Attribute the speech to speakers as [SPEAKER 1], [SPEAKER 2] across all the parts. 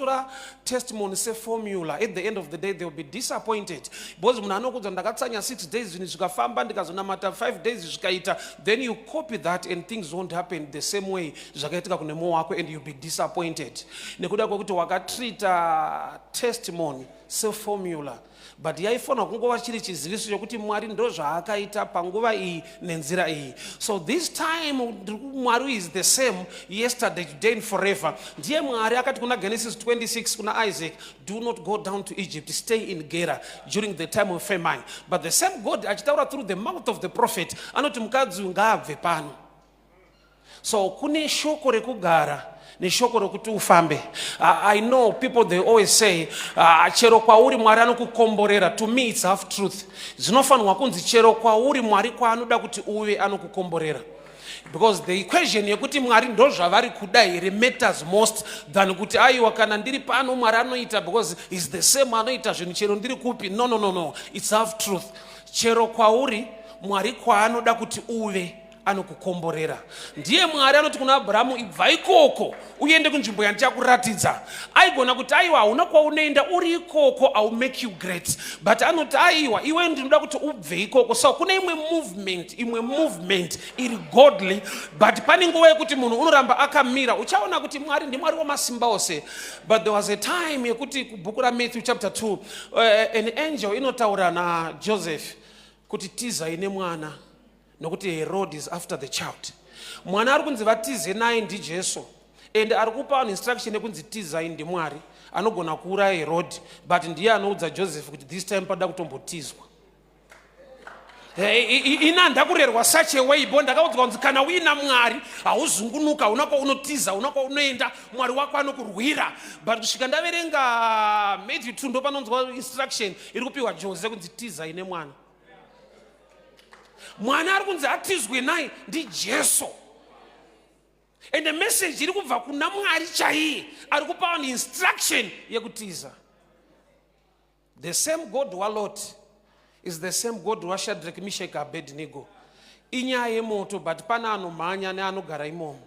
[SPEAKER 1] vanotora testimony seformula. At the end of the day they will be disappointed because munhu anokuudza ndakatsanya 6 days zvinhu zvikafamba, ndikazonamata 5 days zvikaita. Then you copy that and things won't happen the same way zvakaitika kune mumwe wako and you'll be disappointed nekuda kwekuti wakatreata testimony seformula, but yaifanirwa kungova chiri chiziviso chokuti Mwari ndozvaakaita panguva iyi nenzira iyi. So this time Mwari is the same yesterday, today and forever. Ndiye Mwari akati kuna Genesis 26 kuna Isaac, "Do not go down to Egypt, stay in Gera during the time of famine." But the same God achitaura through the mouth of the prophet anoti mukadzi uyu ngaabve pano. So kune shoko rekugara neshoko rekuti ufambe. I know people, they always say, "Chero kwauri Mwari anokukomborera." To me it's half truth. Zvinofanirwa kunzi chero kwauri Mwari kwaanoda kuti uve anokukomborera, because the equation yekuti Mwari ndo zvavari kuda here matters most than kuti aiwa, kana ndiri pano Mwari anoita, because is the same anoita zvinhu chero ndiri kupi. No, no, no, no, it's half truth. Chero kwauri, Mwari kwaanoda kuti uve anokukomborera. Ndiye Mwari anoti kuna Abrahamu, "Ibva ikoko uende kunzvimbo yandichakuratidza." Aigona kuti aiwa, hauna kwaunoenda, uri ikoko, I will make you great. But anoti aiwa, iwe ndinoda kuti ubve ikoko. So kune imwe movement, imwe movement iri godly, but pane nguva yekuti munhu unoramba akamira. Uchaona kuti Mwari ndiMwari wamasimba ose. But there was a time yekuti kubhuku raMatthew chapter 2, an angel inotaura naJoseph kuti tizai nemwana nokuti Herod is after the child. Mwana ari kunzi vatize naye ndiJesu, and ari kupa vanhu instruction yekunzi tizai ndiMwari anogona kuuraya Herod, but ndiye anoudza Joseph kuti this time pada kutombotizwa. Ina ndakurerwa such a way bo ndakaudzwa kunzi kana uina Mwari hauzungunuka, hauna kwaunotiza, hauna kwaunoenda, Mwari wako anokurwira. But kusvika ndaverenga Matthew 2, ndo panonzwa instruction iri kupiwa Jose kunzi tizai nemwana. Mwana ari kunzi atizwe naye ndiJesu, and the message iri kubva kuna Mwari chaiye ari kupa vanhu instruction yekutiza. The same God waLot is the same God waShadrach, Meshach, Abednego. Inyaya yemoto, but pane anomhanya neanogara imomo.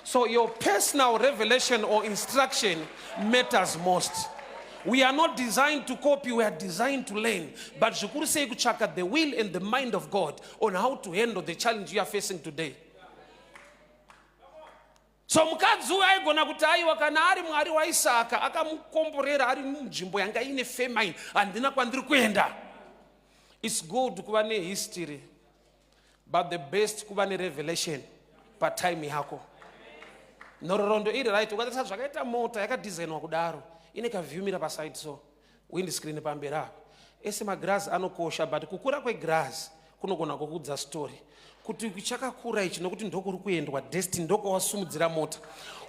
[SPEAKER 1] So your personal revelation or instruction matters most. We are not designed to copy, we are designed to learn, but zvikuru sei kutsvaka the will and the mind of God on how to handle the challenge you are facing today. So mukadzi uyu aigona kuti aiwa, kana ari Mwari waIsaka akamukomborera ari munzvimbo yanga ine famine, handina kwandiri kuenda. It's good kuva nehistory, but the best kuva nerevelation patime yako. Nhororondo iri right. Ukatarisa zvakaita mota yakadhizainwa kudaro, ine kaview mirror paside, so windscreen pamberi apa, ese magirazi anokosha, but kukura kwegirazi kunogona kukudza story kuti chakakura ichi nokuti ndokuri kuendwa, destiny, ndokwawasumudzira mota.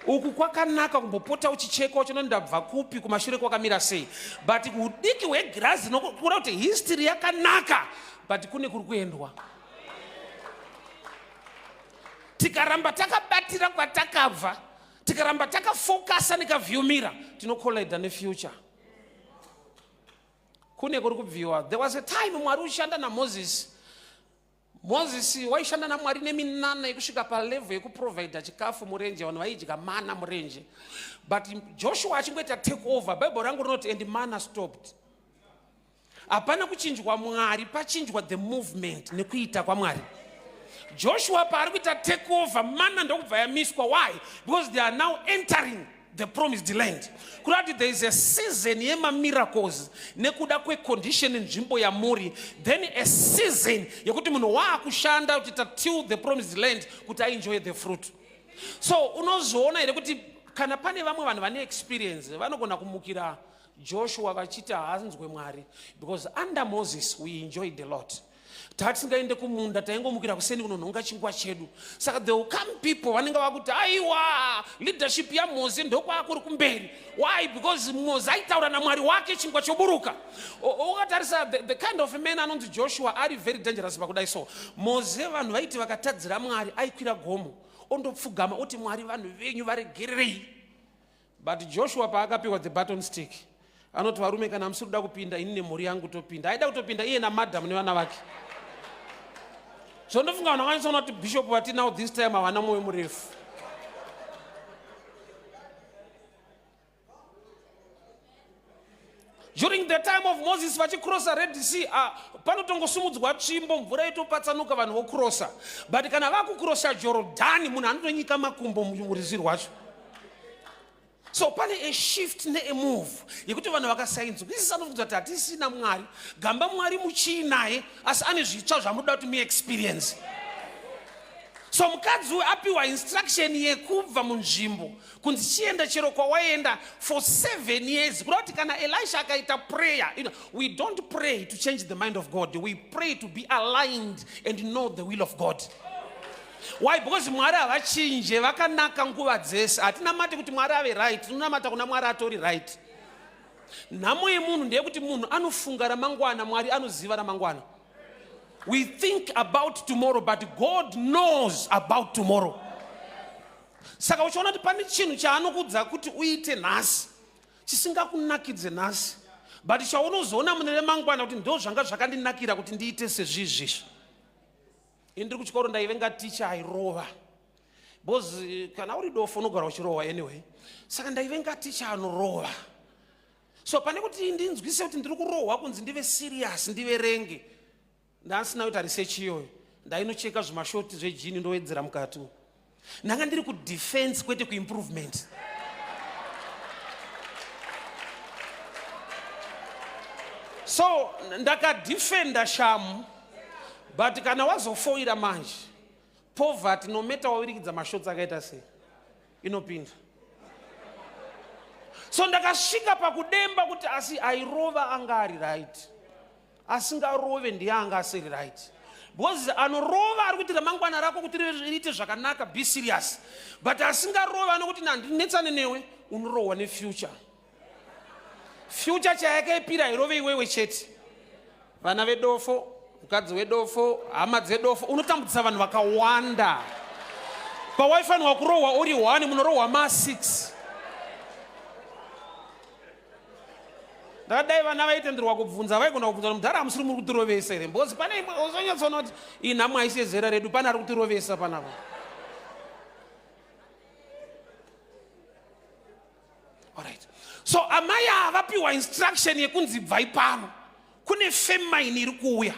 [SPEAKER 1] Uku kwakanaka kumbopota uchicheka uchiona ndabva kupi, kumashure kwakamira sei, but udiki hwegirazi nokura kuti history yakanaka, but kune kuri kuendwa. Tikaramba takabatira kwatakabva, tikaramba takafokasa nekaview mirror, tinocollida nefuture. Kune kuri kubviwa. There was a time Mwari uchishanda naMoses. Moses waishanda naMwari neminana yekusvika palevel yekuprovhaidha chikafu murenje. Vanhu vaidya mana murenje, but Joshua achingoita take over, Bhaibheri rangu rinoti, "And mana stopped." Hapana kuchinjwa Mwari, pachinjwa the movement nekuita kwaMwari. Joshua paari kuita take over, mana ndokubva yamiswa. Why? Because they are now entering the promised land. Kureva kuti there is a season yemamiracles nekuda kwecondition nzvimbo yamuri, then a season yekuti munhu waakushanda kuti till the promised land kuti aenjoy the fruit. So unozoona here kuti kana pane vamwe vanhu vane experience vanogona kumukira Joshua vachiti haanzwe Mwari, because under Moses we enjoyed a lot. Tatisingaende kumunda, taingomukira kuseni kunonhonga chingwa chedu. Saka there will come people vanenge vakuti aiwa, leadership yaMoze ndokwakuri kumberi. Why? Because Moze aitaura naMwari wake, chingwa choburuka. Ukatarisa the kind of man anonzi Joshua ari very dangerous pakudai. So Moze, vanhu vaiti vakatadzira Mwari, aikwira gomo ondopfugama oti, "Mwari, vanhu venyu varegererei." But Joshua paakapiwa the baton stick, anoti, "Varume, kana musiri kuda kupinda, ini nemhuri yangu topinda." Aida kutopinda iye namadhamu nevana vake. So ndofunga vanhu vakanyatsoona kuti bishop vati now this time havana mwoyo murefu. During the time of Moses vachikrosa Red Sea, panotongosumudzwa tsvimbo, mvura itopatsanuka, vanhu vokrosa. But kana vakukrosa Jorodhani, munhu anotonyika makumbo murwizi rwacho. So pane a shift neamove yekuti vanhu vakasainzwisisa nokuudza kuti hatisina Mwari. Gamba Mwari muchiinaye, asi ane zvitsva zvamunoda kuti muexperience. So mukadzi uyu apiwa instruction yekubva munzvimbo kunzi chienda chero kwawaenda for 7 years. Kuda kuti kana Elisha akaita prayer, we don't pray to change the mind of God, we pray to be aligned and know the will of God. Why? Because Mwari havachinje, vakanaka nguva dzese. Hatinamati kuti Mwari ave right, tinonamata kuna Mwari atori right. Nhamo yemunhu ndeyekuti munhu anofunga ramangwana, Mwari anoziva ramangwana. We think about tomorrow, but God knows about tomorrow. Saka uchiona kuti pane chinhu chaanokudza kuti uite nhasi chisingakunakidze nhasi, but chaunozoona mune remangwana kuti ndo zvanga zvakandinakira kuti ndiite sezvizvizvi. Ini ndiri kuchikoro ndaivenga ticha airova, because kana uri dofo unogara uchirohwa anyway. Saka ndaivenga ticha anorova. So pane kuti ndinzwise kuti ndiri kurohwa kunzi ndive serious ndiverenge, ndasina kuita research iyoyo, ndainocheka zvimashoti zvejini ndowedzera mukati. Ndanga ndiri kudefense kwete kuimprovement. So ndakadefenda shamu, but kana wazofoira manje, poverty, no matter wawirikidza mashotsi akaita sei, inopinda. So ndakasvika pakudemba kuti asi airova anga ari right, asingarove ndiye anga asiri right. Because anorova ari kuti ramangwana rako kuti riite zvakanaka, be serious. But asingarove anokuti nandinetsane newe, unorohwa nefuture. Future chayakaipira hairove iwewe chete, vana vedofo, mukadzi wedofo, hama dzedofo. Unotambudzisa vanhu vakawanda. Pawaifanirwa kurohwa uri 1, munorohwa ma6. Ndakadai vana vaitenderwa kubvunza, vaigona kubvunza kuti mudhara, hamusiri muri kutirovesa here? Because pane imwe uzonyatsoona kuti iyi nhamo haisi yezera redu, pane ari kutirovesa panapa. Alright, so amai ava vapiwa instruction yekunzi bvai pano, kune famine iri kuuya.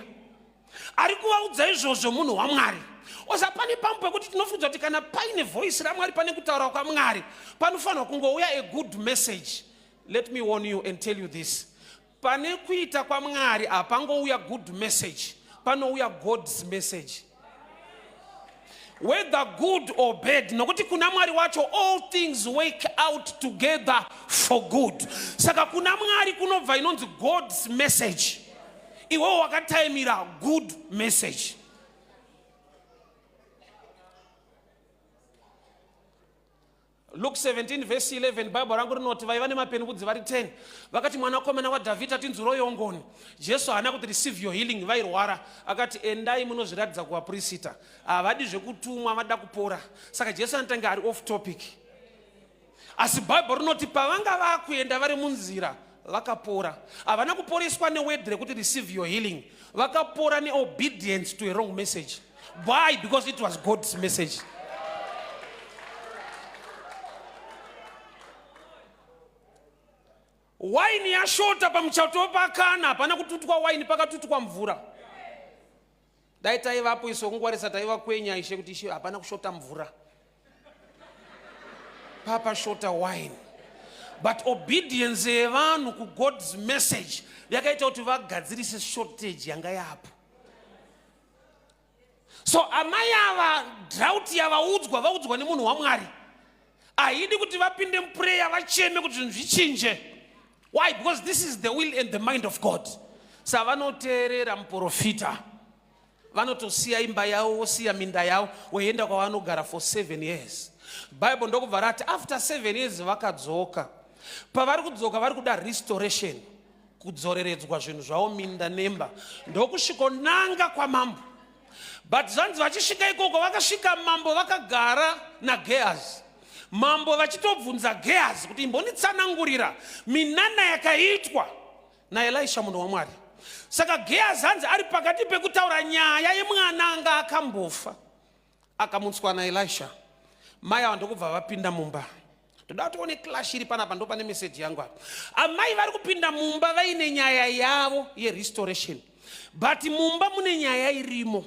[SPEAKER 1] Ari kuvaudza izvozvo munhu waMwari. Oza pane pamwe pekuti tinofunza kuti kana paine voice raMwari, pane kutaura kwaMwari, panofanirwa kungouya a good message. Let me warn you and tell you this: pane kuita kwaMwari hapangouya good message, panouya God's message, whether good or bad, nokuti kuna Mwari wacho all things work out together for good. Saka kuna Mwari kunobva inonzi God's message. Iwewo wakataimira good message. Luke 17 verse 11, Bhaibheri rangu rinoti vaiva nemapenipudzi vari 10 vakati, "Mwanakomana waDhavhidha, tinzwiroyo ngoni." Jesu haana kuti, "Receive your healing." Vairwara. Akati, "Endai munozviratidza kuvapurisita." Havadi zvekutumwa, vada kupora. Saka Jesu anotanga ari off topic, asi Bhaibheri rinoti pavanga vakuenda, vari munzira, vakapora. Havana kuporeswa neword rekuti "Receive your healing." Vakapora neobedience to a wrong message. Why? Because it was God's message. Waini yashota pamuchato wepakana, hapana kututwa waini, pakatutwa mvura. Dai taivapo iso kungwarisa, taiva kwenya Ishe kuti, "Ishe, hapana kushota mvura, papashota wine." But obedience yevanhu kuGod's message yakaita kuti vagadzirise shortage yanga yapo. So amai ava, drought yavaudzwa, vaudzwa nemunhu waMwari, haidi kuti vapinde muprayer vacheme kuti zvinhu zvichinje. Why? Because this is the will and the mind of God. Savanoteerera muprofita, vanotosiya imba yavo, vosiya minda yavo, voenda kwavanogara for 7 years. Bible ndokubva rati after 7 years vakadzoka. Pavari kudzoka, vari kuda restoration, kudzoreredzwa zvinhu zvavo, minda nemba. Ndokusvikonanga kwamambo. But zvanzi vachisvika ikoko, vakasvika mambo vakagara naGehazi. Mambo vachitobvunza Gehazi kuti, "Imbonditsanangurira minana yakaitwa naElisha munhu waMwari." Saka Gehazi hanzi ari pakati pekutaura nyaya yemwana anga akambofa akamutswa naElisha, mai ava ndokubva vapinda mumba. Toda kuti tione clash iri panapa, ndo pane meseji yangu apa. Amai vari kupinda mumba vaine nyaya yavo yerestoration, but mumba mune nyaya irimo.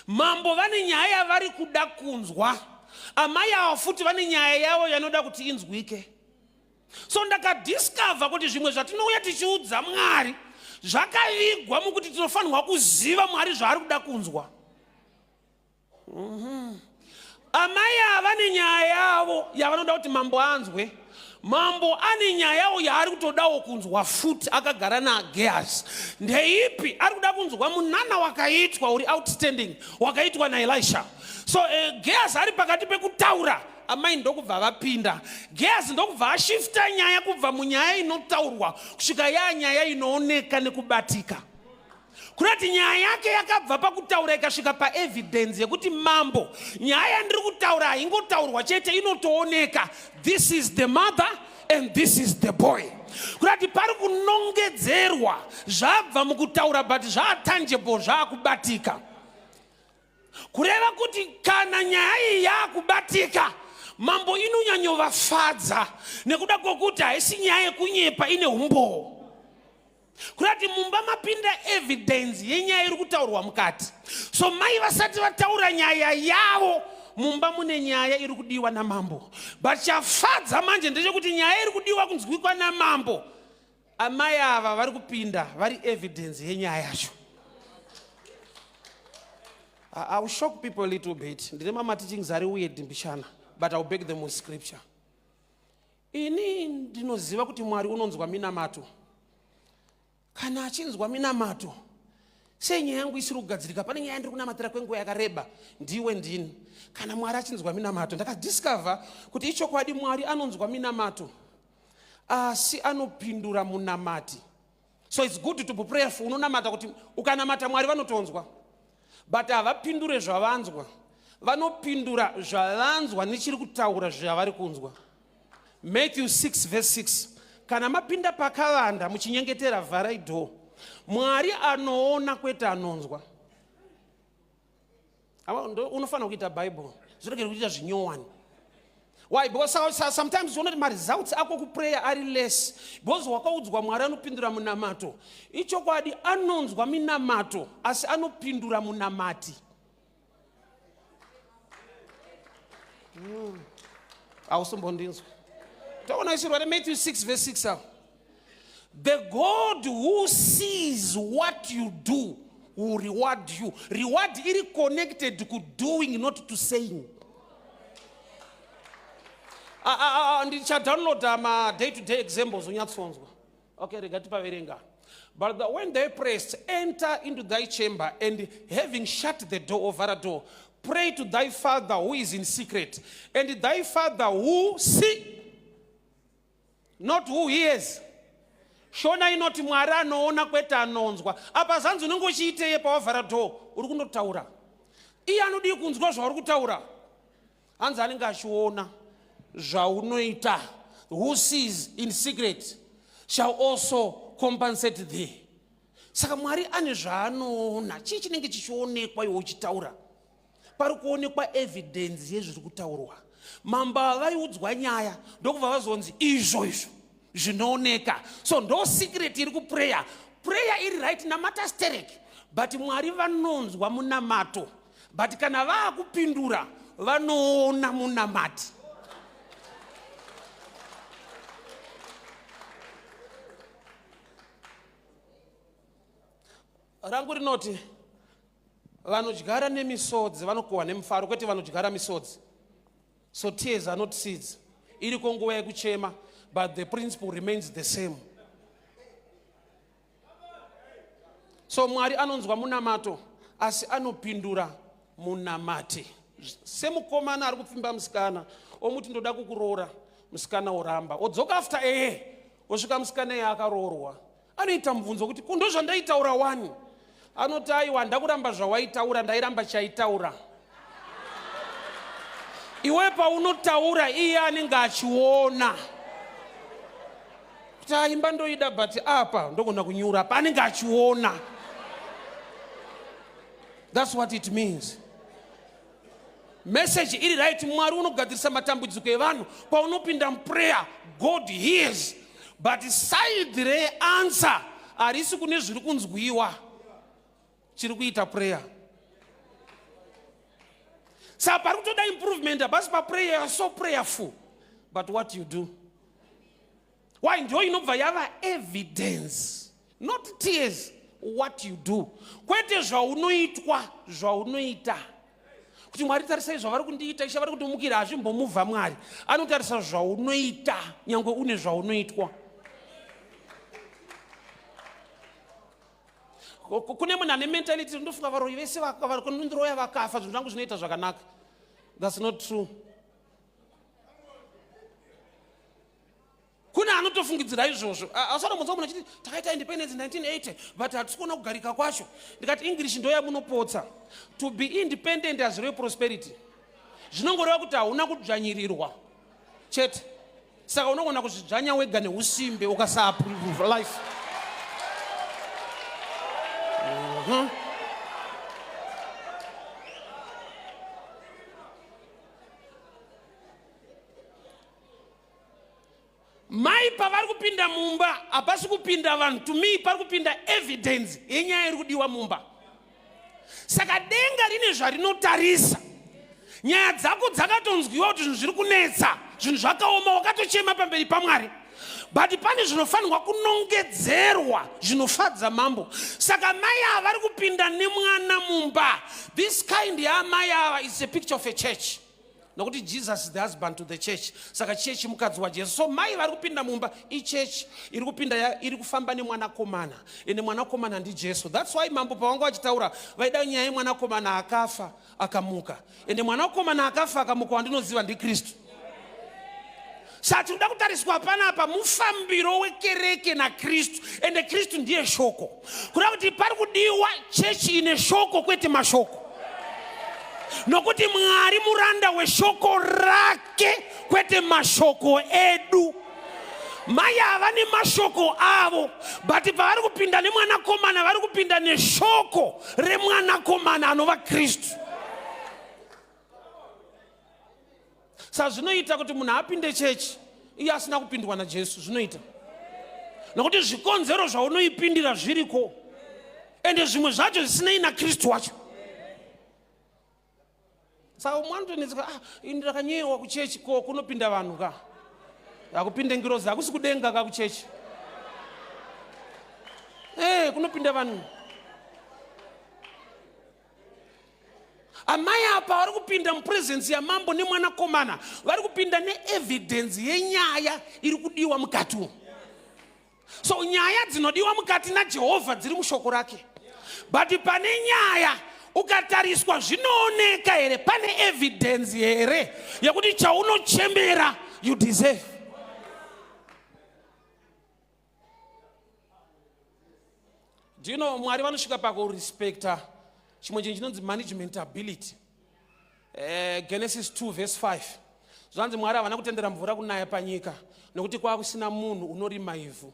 [SPEAKER 1] Mambo vane nyaya yavari kuda kunzwa, amai ava futi vane nyaya yavo yanoda kuti inzwike. So ndakadiscover kuti zvimwe zvatinouya tichiudza Mwari zvakavigwa mukuti tinofanirwa kuziva Mwari zvaari kuda kunzwa. Amai ava vane nyaya yavo yavanoda kuti mambo anzwe. Mambo ane nyaya yawo yaari kutodawo kunzwa futi akagara naGehazi. Ndeipi? Ari kuda kunzwa munana wakaitwa uri outstanding wakaitwa naElisha. So Gehazi ari pakati pekutaura, amai ndokubva vapinda. Gehazi ndokubva ashifta nyaya kubva munyaya inotaurwa kusvika yaa nyaya inooneka nekubatika. Kurati nyaya yake yakabva pakutaura ikasvika paevidence yekuti mambo, nyaya yandiri kutaura haingotaurwa chete, inotooneka. This is the mother and this is the boy. Kurati pari kunongedzerwa zvabva mukutaura, but zvaatangible, zvaakubatika. Kureva kuti kana nyaya iyi yaakubatika, mambo inonyanyovafadza nekuda kwokuti haisi nyaya yekunyepa, ine umbowo. Kurati mumba mapinda evidence yenyaya iri kutaurwa mukati. So mai vasati vataura nyaya yavo, mumba mune nyaya iri kudiwa namambo. But chafadza manje ndechekuti nyaya iri kudiwa kunzwikwa namambo, amai ava vari kupinda vari evidence yenyaya yacho. I will shock people a little bit. Ndine mama teachings ari weird mbichana, but I will back them with scripture. Ini ndinoziva kuti Mwari unonzwa minamato. Kana achinzwa minamato, sei nyaya yangu isiri kugadzirika? Pane nyaya yandiri kunamatira kwenguva yakareba, ndiwe ndini. Kana Mwari achinzwa minamato, ndakadiscover kuti ichokwadi Mwari anonzwa minamato, asi anopindura munamati. So it's good to be prayerful. Unonamata kuti ukanamata Mwari vanotonzwa, but havapindure zvavanzwa, vanopindura zvavanzwa nechiri kutaura zvavari kunzwa. Matthew 6 verse 6, kana mapinda pakavanda muchinyengetera, vharai door. Mwari anoona kwete anonzwa. Unofanira kuita Bible, zviregere kuita zvinyowani. Why? Because sometimes unoona kuti maresults ako kuprayer ari less because wakaudzwa Mwari anopindura munamato. Ichokwadi anonzwa minamato, asi anopindura munamati. Hausimbondinzwa. Taona isirwa reMatthew 6 verse 6 apo. The God who sees what you do will reward you. Reward iri connected to doing, not to saying. Ndichadownloada ma day to day examples unyatsonzwa. Okay, rega tipaverenga. But when they pressed, enter into thy chamber, and having shut the door over a door, pray to thy father who is in secret, and thy father who see, not who hears. Shona inoti Mwari anoona kwete anonzwa. Apa zanzi unenge uchiiteye pawavhara door? Uri kundotaura. Iye anodii kunzwa zvauri kutaura? Hanzi anenge achiona zvaunoita. Who sees in secret shall also compensate thee. Saka Mwari ane zvaanoona. Chii chinenge chichionekwa iwe uchitaura? Pari kuonekwa evidence yezviri kutaurwa. Mambo vaiudzwa nyaya, ndokubva vazonzi izvo izvo zvinooneka. So ndo secret iri kuprayer. Prayer iri right, namata sterek, but Mwari vanonzwa munamato, but kana vaakupindura vanoona munamati. Rangu rinoti vanodyara nemisodzi vanokohwa nemufaro, kwete vanodyara misodzi. So tears are not seeds. Iriko nguva yekuchema, but the principle remains the same. So Mwari anonzwa munamato, asi anopindura munamati. Semukomana ari kupfimba musikana, omuti ndoda kukuroora, musikana oramba, odzoka after eye, osvika musikana iye akaroorwa. Anoita mubvunzo kuti kundo zvandaitaura wani? Anoti aiwa, ndakuramba zvawaitaura, ndairamba chaitaura. Iwe paunotaura iye anenge achiona kuti aimba ndoida, but apa ndogona kunyura, apa anenge achiona. That's what it means. Message iri right, Mwari unogadzirisa matambudziko evanhu. Paunopinda muprayer, God hears. But side reanswer harisi kune zviri kunzwiwa, chiri kuita prayer. Saka pari kutoda improvement hapasi paprayer. You are so prayerful, but what you do, why ndo inobva yava evidence, not tears. What you do, kwete zvaunoitwa, zvaunoita. Kuti Mwari, tarisai zvavari kundiita, Ishe vari kundimukira, hazvimbomubva. Mwari anotarisa zvaunoita nyange une zvaunoitwa. Kune munhu ane mentality, ndofunga varoyi vese vanondiroya vakafa, zvinhu zvangu zvinoita zvakanaka. That's not true. Kune anotofungidzira izvozvo. Asanombonzwa munhu achiti takaita independence 1980, but hatisi kuona kugarika kwacho. Ndikati English ndo yamunopotsa. To be independent hazvirevi prosperity. Zvinongoreva kuti hauna kudzvanyirirwa chete. Saka unogona kuzvidzvanya wega neusimbe ukasaapprove life. Mai pavari kupinda mumba, hapasi kupinda vanhu. To me, pari kupinda evidence yenyaya iri kudiwa mumba. Saka denga rine zvarinotarisa. Nyaya dzako dzakatonzwiwa kuti zvinhu zviri kunetsa, zvinhu zvakaoma, wakatochema pamberi paMwari, but pane zvinofanirwa kunongedzerwa zvinofadza mambo. Saka mai ava vari kupinda nemwana mumba. This kind yaamai ava is a picture of a church, nokuti Jesus is the husband to the church. Saka chechi mukadzi waJesu. So mai vari kupinda mumba ichechi iri kupinda, iri kufamba nemwanakomana, ende mwanakomana ndiJesu. That's why mambo pavanga vachitaura vaida nyaya yemwanakomana akafa akamuka, ende mwanakomana akafa akamuka wandinoziva ndiKristu. Saka tinoda kutariswa panapa mufambiro wekereke naKristu, ende Kristu ndiye shoko. Kuda kuti pari kudiwa chechi ine shoko, kwete mashoko, nokuti Mwari muranda weshoko rake, kwete mashoko edu. Mai ava nemashoko avo, but pavari kupinda nemwanakomana, vari kupinda neshoko remwanakomana anova Kristu. Saka zvinoita kuti munhu apinde chechi iye asina kupindwa naJesu. Zvinoita nokuti zvikonzero zvaunoipindira zviriko, ende zvimwe zvacho zvisinei naKristu wacho. Saka umwe anotonetseka, ah, ini ndakanyewa kuchechi. Ko kunopinda vanhu ka, hakupinde ngirozi, hakusi kudenga ka kuchechi. E, kunopinda vanhu. Amai apa vari kupinda mupresence yamambo nemwanakomana, vari kupinda neevidence yenyaya iri kudiwa mukati umu. So nyaya dzinodiwa mukati naJehovha dziri mushoko rake, but pane nyaya ukatariswa zvinooneka here, pane evidence here yekuti chaunochemera you deserve? Do you know Mwari vanosvika pakurespecta chimwe chinhu chinonzi management ability? Genesis 2 verse 5, zvanzi Mwari havana kutendera mvura kunaya panyika nokuti kwava kusina munhu unorima ivhu.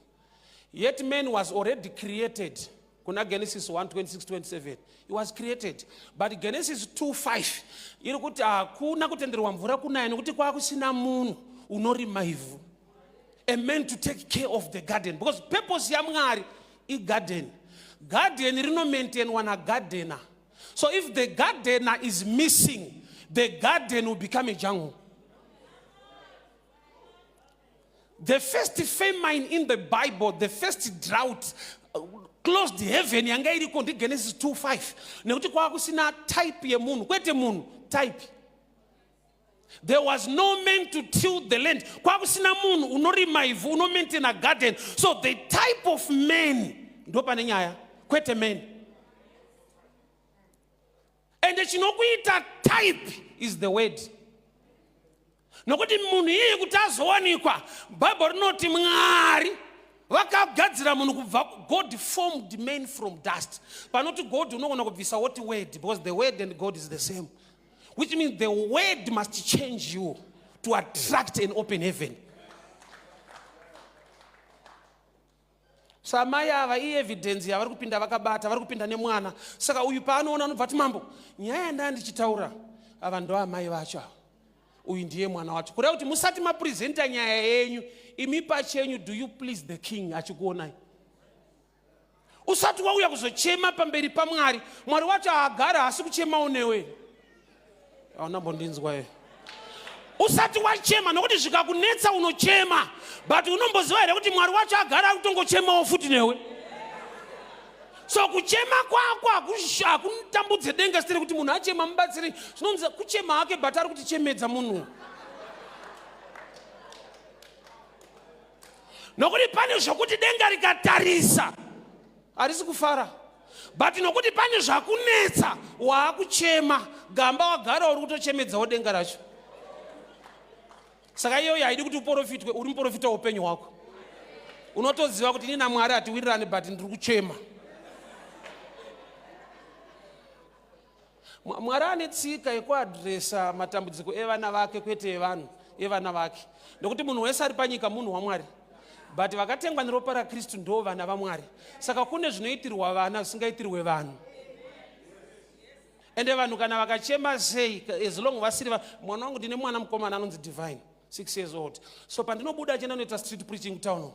[SPEAKER 1] Yet man was already created. Kuna Genesis 1 26 27, he was created, but Genesis 2 5 iri kuti hakuna kutenderwa mvura kunaya nekuti kwava kusina munhu unorima ivhu, a man to take care of the garden, because purpose yaMwari igarden. Garden rinomaintainwa nagardener. So if the gardener is missing, the garden will become a jungle. The first famine in the Bible, the first drought, closed heaven yanga iriko ndiGenesis 2:5, nekuti kwava kusina type yemunhu, kwete munhu, type. There was no man to till the land. Kwakusina munhu unorima ivhu, unomaintaina garden. So the type of man ndo pane nyaya, kwete man. Ende chinokuita type is the word, nokuti munhu iyeye kuti azowanikwa, Bhaibheri rinoti Mwari vakagadzira munhu kubva, God formed man from dust. Panoti God unogona kubvisa woti word, because the word and God is the same, which means the word must change you to attract an open heaven. Samai ava ievidence yavari kupinda vakabata, vari kupinda nemwana. Saka uyu paanoona anobva ti, mambo, nyaya yandaa ndichitaura. Ava ndo amai vacho ava, uyu ndiye mwana wacho. Kureva kuti musati mapresenta nyaya yenyu imi pachenyu, do you please the king achikuonai? Usati wauya kuzochema pamberi paMwari, Mwari wacho haagara haasi kuchemawo newe. Hauna mbondinzwa ye? Usati wachema, nokuti zvikakunetsa unochema, but unomboziva here kuti Mwari wacho agara ari kutongochemawo futi newe? So kuchema kwako hakutambudze denga sitiri kuti munhu achema mubatsiri. Zvinonzi kuchema hake, but ari kutichemedza munhu, nokuti pane zvokuti denga rikatarisa harisi kufara, but nokuti pane zvakunetsa waakuchema. Gamba wagara uri kutochemedzawo denga racho. Saka iyoyo haidi kuti uprofitwe, uri muprofita weupenyu hwako. Unotoziva kuti ini naMwari hatiwirirani, but ndiri kuchema. Mwari ane tsika yekuadresa matambudziko evana vake, kwete evanhu, evana vake, nokuti munhu wese ari panyika munhu waMwari, but vakatengwa neropa raKristu ndo vana vaMwari. Saka kune zvinoitirwa vana zvisingaitirwe vanhu. Ende vanhu kana vakachema sei, as long vasiri mwana wangu. Ndine mwana mukomana anonzi Divine, 6 years old. So pandinobuda achienda noita street preaching town,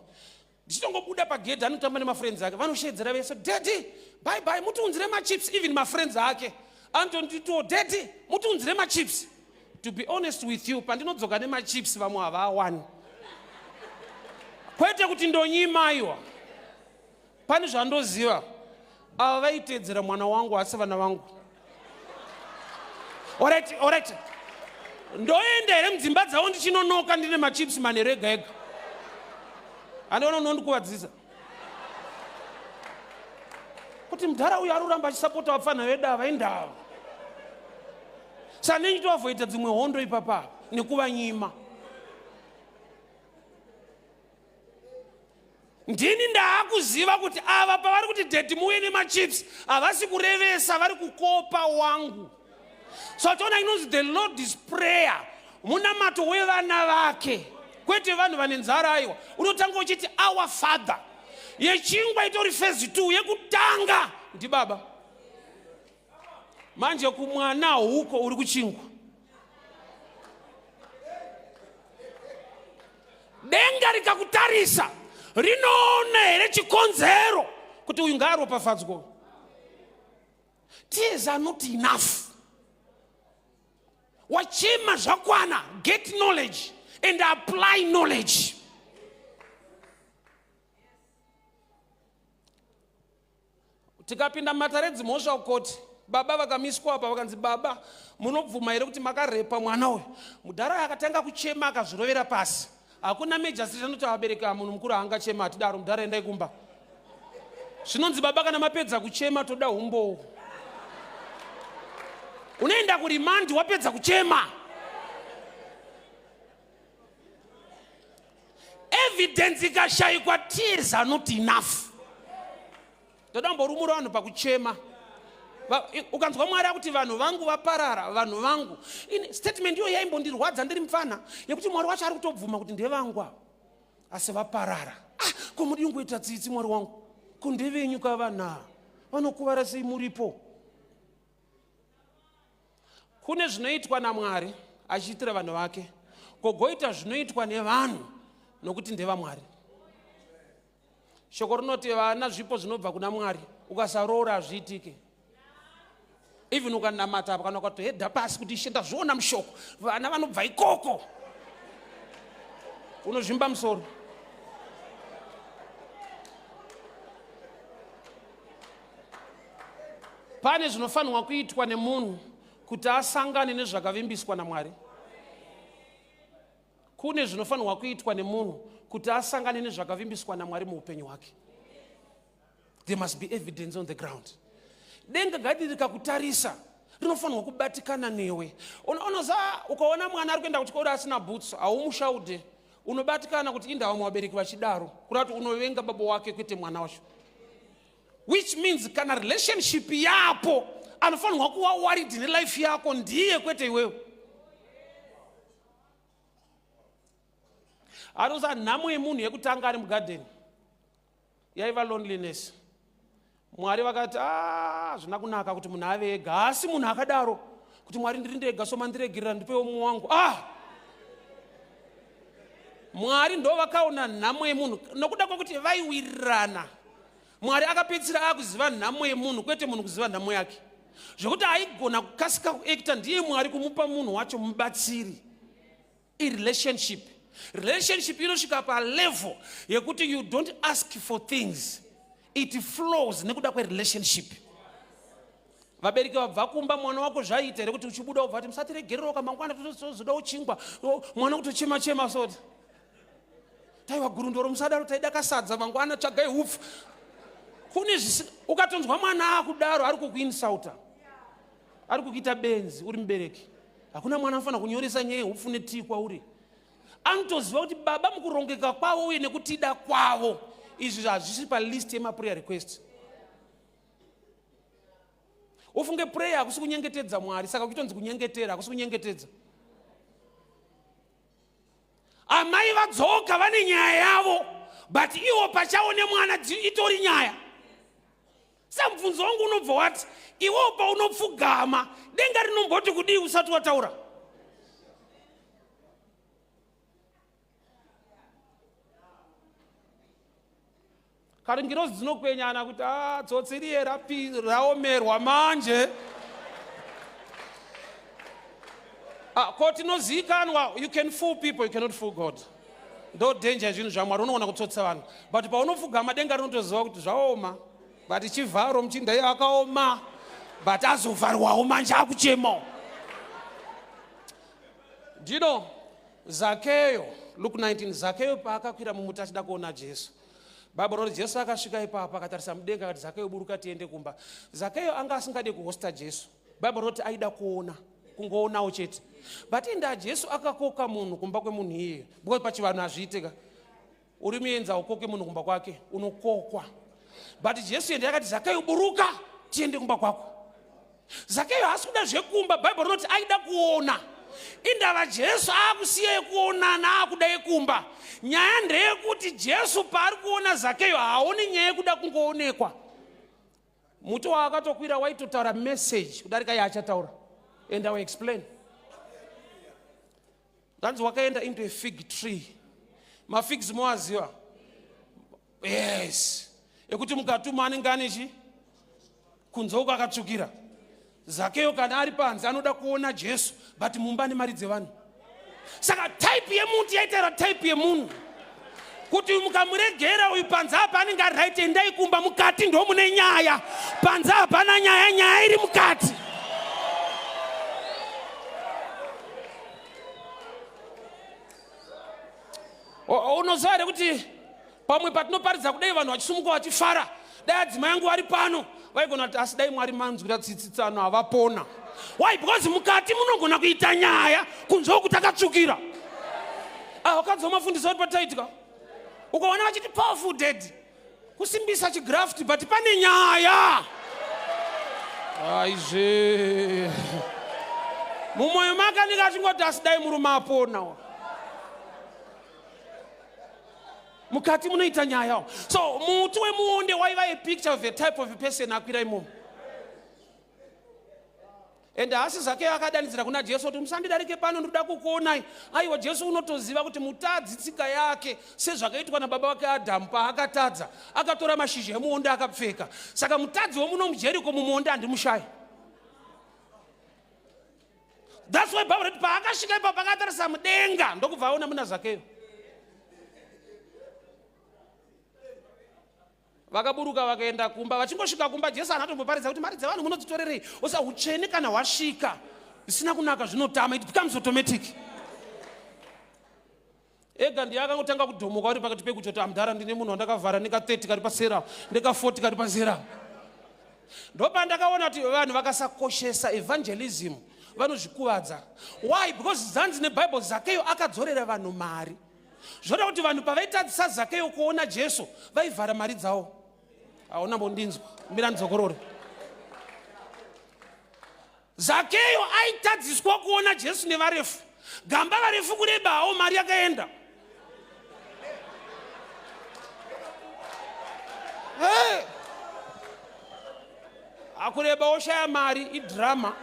[SPEAKER 1] ndichitongobuda pagedhi anotamba nemafriends ake, vanoshedzera vese, "Daddy, bye bye, mutiunzire machips." Even mafriends ake anotonditiwo, "Daddy, mutiunzire machips." To be honest with you, pandinodzoka nemachips vamwe havaawani. Kwete kuti ndonyima, aiwa, pane zvandoziva. Ava vaiteedzera mwana wangu, asi vana vangu. Alright, alright, ndoenda here mudzimba dzavo ndichinonoka ndine machips manheru ega ega? Handiona unondikuvadzisa kuti mudhara uyu ari kuramba achisapota vapfanha vedu ava, indava. Saka ndinchitoavhoita dzimwe hondo ipapa nekuvanyima. Ndini ndaakuziva kuti ava pavari kuti, "Daddy, muuye nemachips," havasi kurevesa, vari kukopa wangu. So toona inonzi the Lord's Prayer, munamato wevana vake, kwete vanhu vane nzara, aiwa. Unotanga uchiti, "Our Father." Yechingwa itori phase 2, yekutanga ndibaba. Manje kumwana huko uri kuchingwa. Denga rikakutarisa rinoona here chikonzero kuti uyu ngaaropafadzwa? Tears are not enough. Wachema zvakwana. Get knowledge and apply knowledge. Tikapinda mumatare edzimhosva kukoti, baba vakamiswa apa, vakanzi, "Baba, munobvuma here kuti makarepa mwana uyu?" Mudhara akatanga kuchema, akazvirovera pasi. Hakuna magistrate anoti abereki, munhu mukuru haangachema. Hatidaro. Mudhara, endai kumba. Zvinonzi, "Baba, kana mapedza kuchema, toda umbowo." Unoenda kuremand wapedza kuchema. Evidence ikashayikwa, tears are not enough. Toda kumborumura vanhu pakuchema. Ukanzwa Mwari akuti, "Vanhu vangu vaparara," vanhu vangu, statement iyo yaimbondirwadza ndiri mufana, yekuti Mwari wacho ari kutobvuma kuti ndevangu ava, asi vaparara. Ah, ko mudi kungoita tsitsi, Mwari wangu? Ko ndevenyu kavanhu vanokuvara sei muripo? Kune zvinoitwa naMwari achiitira vanhu vake, kogoita zvinoitwa nevanhu nokuti ndevamwari. Shoko rinoti vana zvipo zvinobva kuna Mwari. Ukasaroora hazviitike, even ukanamata apa, kana ukatohedha pasi kuti, "Ishe, ndazviona mushoko, vana vanobva ikoko," unozvimba musoro. Pane zvinofanirwa kuitwa nemunhu kuti asangane nezvakavimbiswa naMwari. Kune zvinofanirwa kuitwa nemunhu kuti asangane nezvakavimbiswa naMwari muupenyu hwake. There must be evidence on the ground. Denga gadi rikakutarisa rinofanirwa kubatikana newe. Unoza ukaona mwana ari kuenda kuchikoro asina boots, haumushaude. Unobatikana kuti indawa vabereki vachidaro, kureva kuti unovenga baba wake, kwete mwana wacho. Which means kana relationship yapo, anofanirwa kuva worried nelife yako ndiye, kwete iwewe. Anoza nhamo yemunhu yekutanga ari mugadheni yaiva loneliness. Mwari vakati, "Ah, hazvina kunaka kuti munhu ave ega." Asi munhu akadaro. Kuti Mwari ndiri ndega so mandiregerera ndipewo mumwe wangu. Ah! Mwari ndo vakaona nhamo yemunhu nokuda kwekuti vaiwirirana. Mwari akapedzisira akuziva nhamo yemunhu kwete munhu kuziva nhamo yake. Zvekuti aigona kukasika kuekita ndiye Mwari kumupa munhu wacho mubatsiri. Irelationship. Relationship inosvika palevel yekuti you don't ask for things. It flows nekuda kwerelationship. Vabereki vabva kumba mwana wako zvaiita here kuti uchibuda ubva kuti musatiregereroka mangwana tozoda uchingwa mwana kutochema chema soti taiwa gurundoro musadaro taida kasadza mangwana tsvagai hupfu kune zvisi ukatonzwa mwana akudaro ari kukuinsauta ari kukuita benzi uri mubereki hakuna mwana anofanira kunyoresa nyaya yehupfu netii kwauri anotoziva kuti baba mukurongeka kwavo uye nekutida kwavo izvi hazvisi palist yemaprayer request ufunge prayer hakusi kunyengetedza mwari saka kuchitonzi kunyengetera hakusi kunyengetedza amai vadzoka vane nyaya yavo but iwo pachawo nemwana itori nyaya sa mubvunzo wangu unobva wati iwewo paunopfugama denga rinomboti kudii usati wataura Kare ngirozi dzinokwenyana kuti ah, tsotsi riye raomerwa manje. Ah, ko tinozivikanwa, you can fool people, you cannot fool God. Ndo danger yezvinhu zvaMwari, unoona kutsotsa vanhu. But paunopfugama denga rinotoziva kuti zvaoma. But chivharo muchinda iye akaoma. But azovharwawo manje akuchemawo. Do you know, Zakeyo, Luke 19, Zakeyo paakakwira mumuti achida kuona Jesu. Bible rinoti Jesu akasvika ipapo akatarisa mudenga akati Zakeyo buruka tiende kumba. Zakeyo anga asingade kuhosta Jesu. Bible rinoti aida kuona, kungoonawo chete. But inda Jesu akakoka munhu kumba kwemunhu iyeye. Because pachivanhu hazviite ka. Uri muenzi haukoke munhu kumba kwake, unokokwa. But Jesu ende akati Zakeyo buruka tiende kumba kwako. Zakeyo haasi kuda zvekumba, Bible rinoti aida kuona. Indava Jesu akusiya yekuonana akuda yekumba. Nyaya ndeyekuti Jesu paari kuona Zakeyo haaoni nyaya yekuda kungoonekwa. Muti waakatokwira waitotaura message kudarika yaachataura. And I will explain. Zvanzi wakaenda into a fig tree. Mafigs moaziva? Yes. Ekuti mukatuma anenge ane chi? Kunze uko akatsvukira. Zakeyo kana ari panze anoda kuona Jesu but mumba ane mari dzevanhu. Saka type yemuti yaitaura type yemunhu. Kuti mukamuregera uyu panze apa anenge ari right, endai kumba, mukati ndo mune nyaya. Panze hapana nyaya, nyaya iri mukati. Unoziva here kuti pamwe patinoparidza kudai vanhu vachisumuka vachifara, dai adzimai angu vari pano vaigona kuti asi dai Mwari manzwira tsitsi tsano havapona. Why? Because mukati munogona kuita nyaya kunze uku takatsvukira. Vakadzi vamafundisa vari pataitika ukaona vachiti powerful dead kusimbisa chigraft, but pane nyaya aizve mumwoyo make anenge achingoti asi dai murume apona. Mukati munoita nyaya. So muti wemuonde waiva a picture of a type of a person akwira imomo. And haasi Zakeyo akadanidzira kuna Jesu kuti musandidarike pano, ndinoda kukuonai. Aiwa, Jesu unotoziva kuti mutadzi tsika yake sezvakaitwa nababa vake Adhamu paakatadza akatora mashizha emuonde akapfeka. Saka mutadzi wemuno muJeriko mumuonde handimushayi. That's why Bible rati paakasvika ipapo akatarisa mudenga ndokubva aona muna Zakeyo. Vakaburuka vakaenda kumba. Vachingosvika kumba Jesu anatomboparidza kuti mari dzevanhu munodzitorerei. Osa utsvene kana hwasvika zvisina kunaka zvinotama, it becomes automatic. Ega ndiye akangotanga kudhomoka uri pakati pekutoti amudhara ndine munhu wandakavhara neka 30 kari pasera neka 40 kari pasera. Ndopandakaona kuti vanhu vakasakoshesa evangelism vanozvikuvadza. Why? Because zanzi neBible Zakeyo akadzorera vanhu mari. Zvoda kuti vanhu pavaitadzisa Zakeyo kuona Jesu vaivhara mari dzavo. Hauna mbondinzwa, mira ndidzokorore. Zakeyo aitadziswa kuona Jesu nevarefu. Gamba varefu kureba hawo mari yakaenda. Hey! Akureba oshaya mari idrama.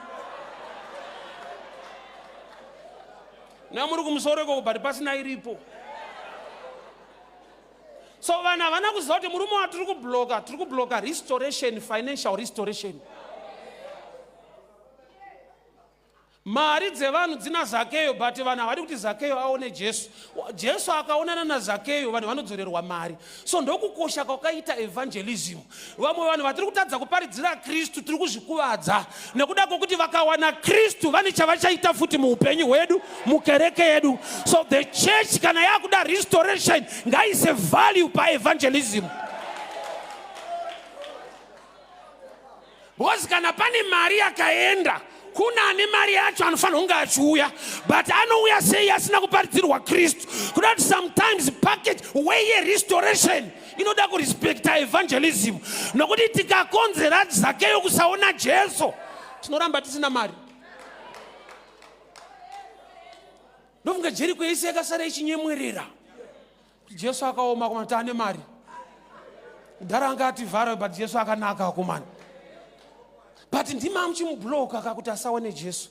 [SPEAKER 1] Nea muri kumusoro ikoko but pasina iripo. So vanhu havana kuziva kuti murume watiri kubloka, tiri kubloka restoration, financial restoration. Mari dzevanhu dzina Zakeyo but vanhu havadi kuti Zakeyo aone Jesu. Jesu akaonana naZakeyo vanhu vanodzorerwa mari. So ndokukosha kwakaita evangelism. Vamwe vanhu vatiri kutadza kuparidzira Kristu tiri kuzvikuvadza nekuda kwokuti vakawana Kristu vane chavachaita futi muupenyu hwedu mukereke yedu. So the church kana yakuda restoration ngaise value paevangelism. Because kana pane mari yakaenda kuna ane mari yacho anofanira kunge achiuya but anouya sei asina kuparidzirwa Kristu. Kuda kuti sometimes package way yerestoration inoda kurespecta evangelism nokuti tikakonzera Zakeyo kusaona Jesu tinoramba tisina mari. Ndofunga Jeriko yese yakasara ichinyemwerera. Jesu akaoma akomana taane mari. Kudhara anga ativhara but Jesu akanaka akomana. But ndima muchimubloka kakuti asaone Jesu.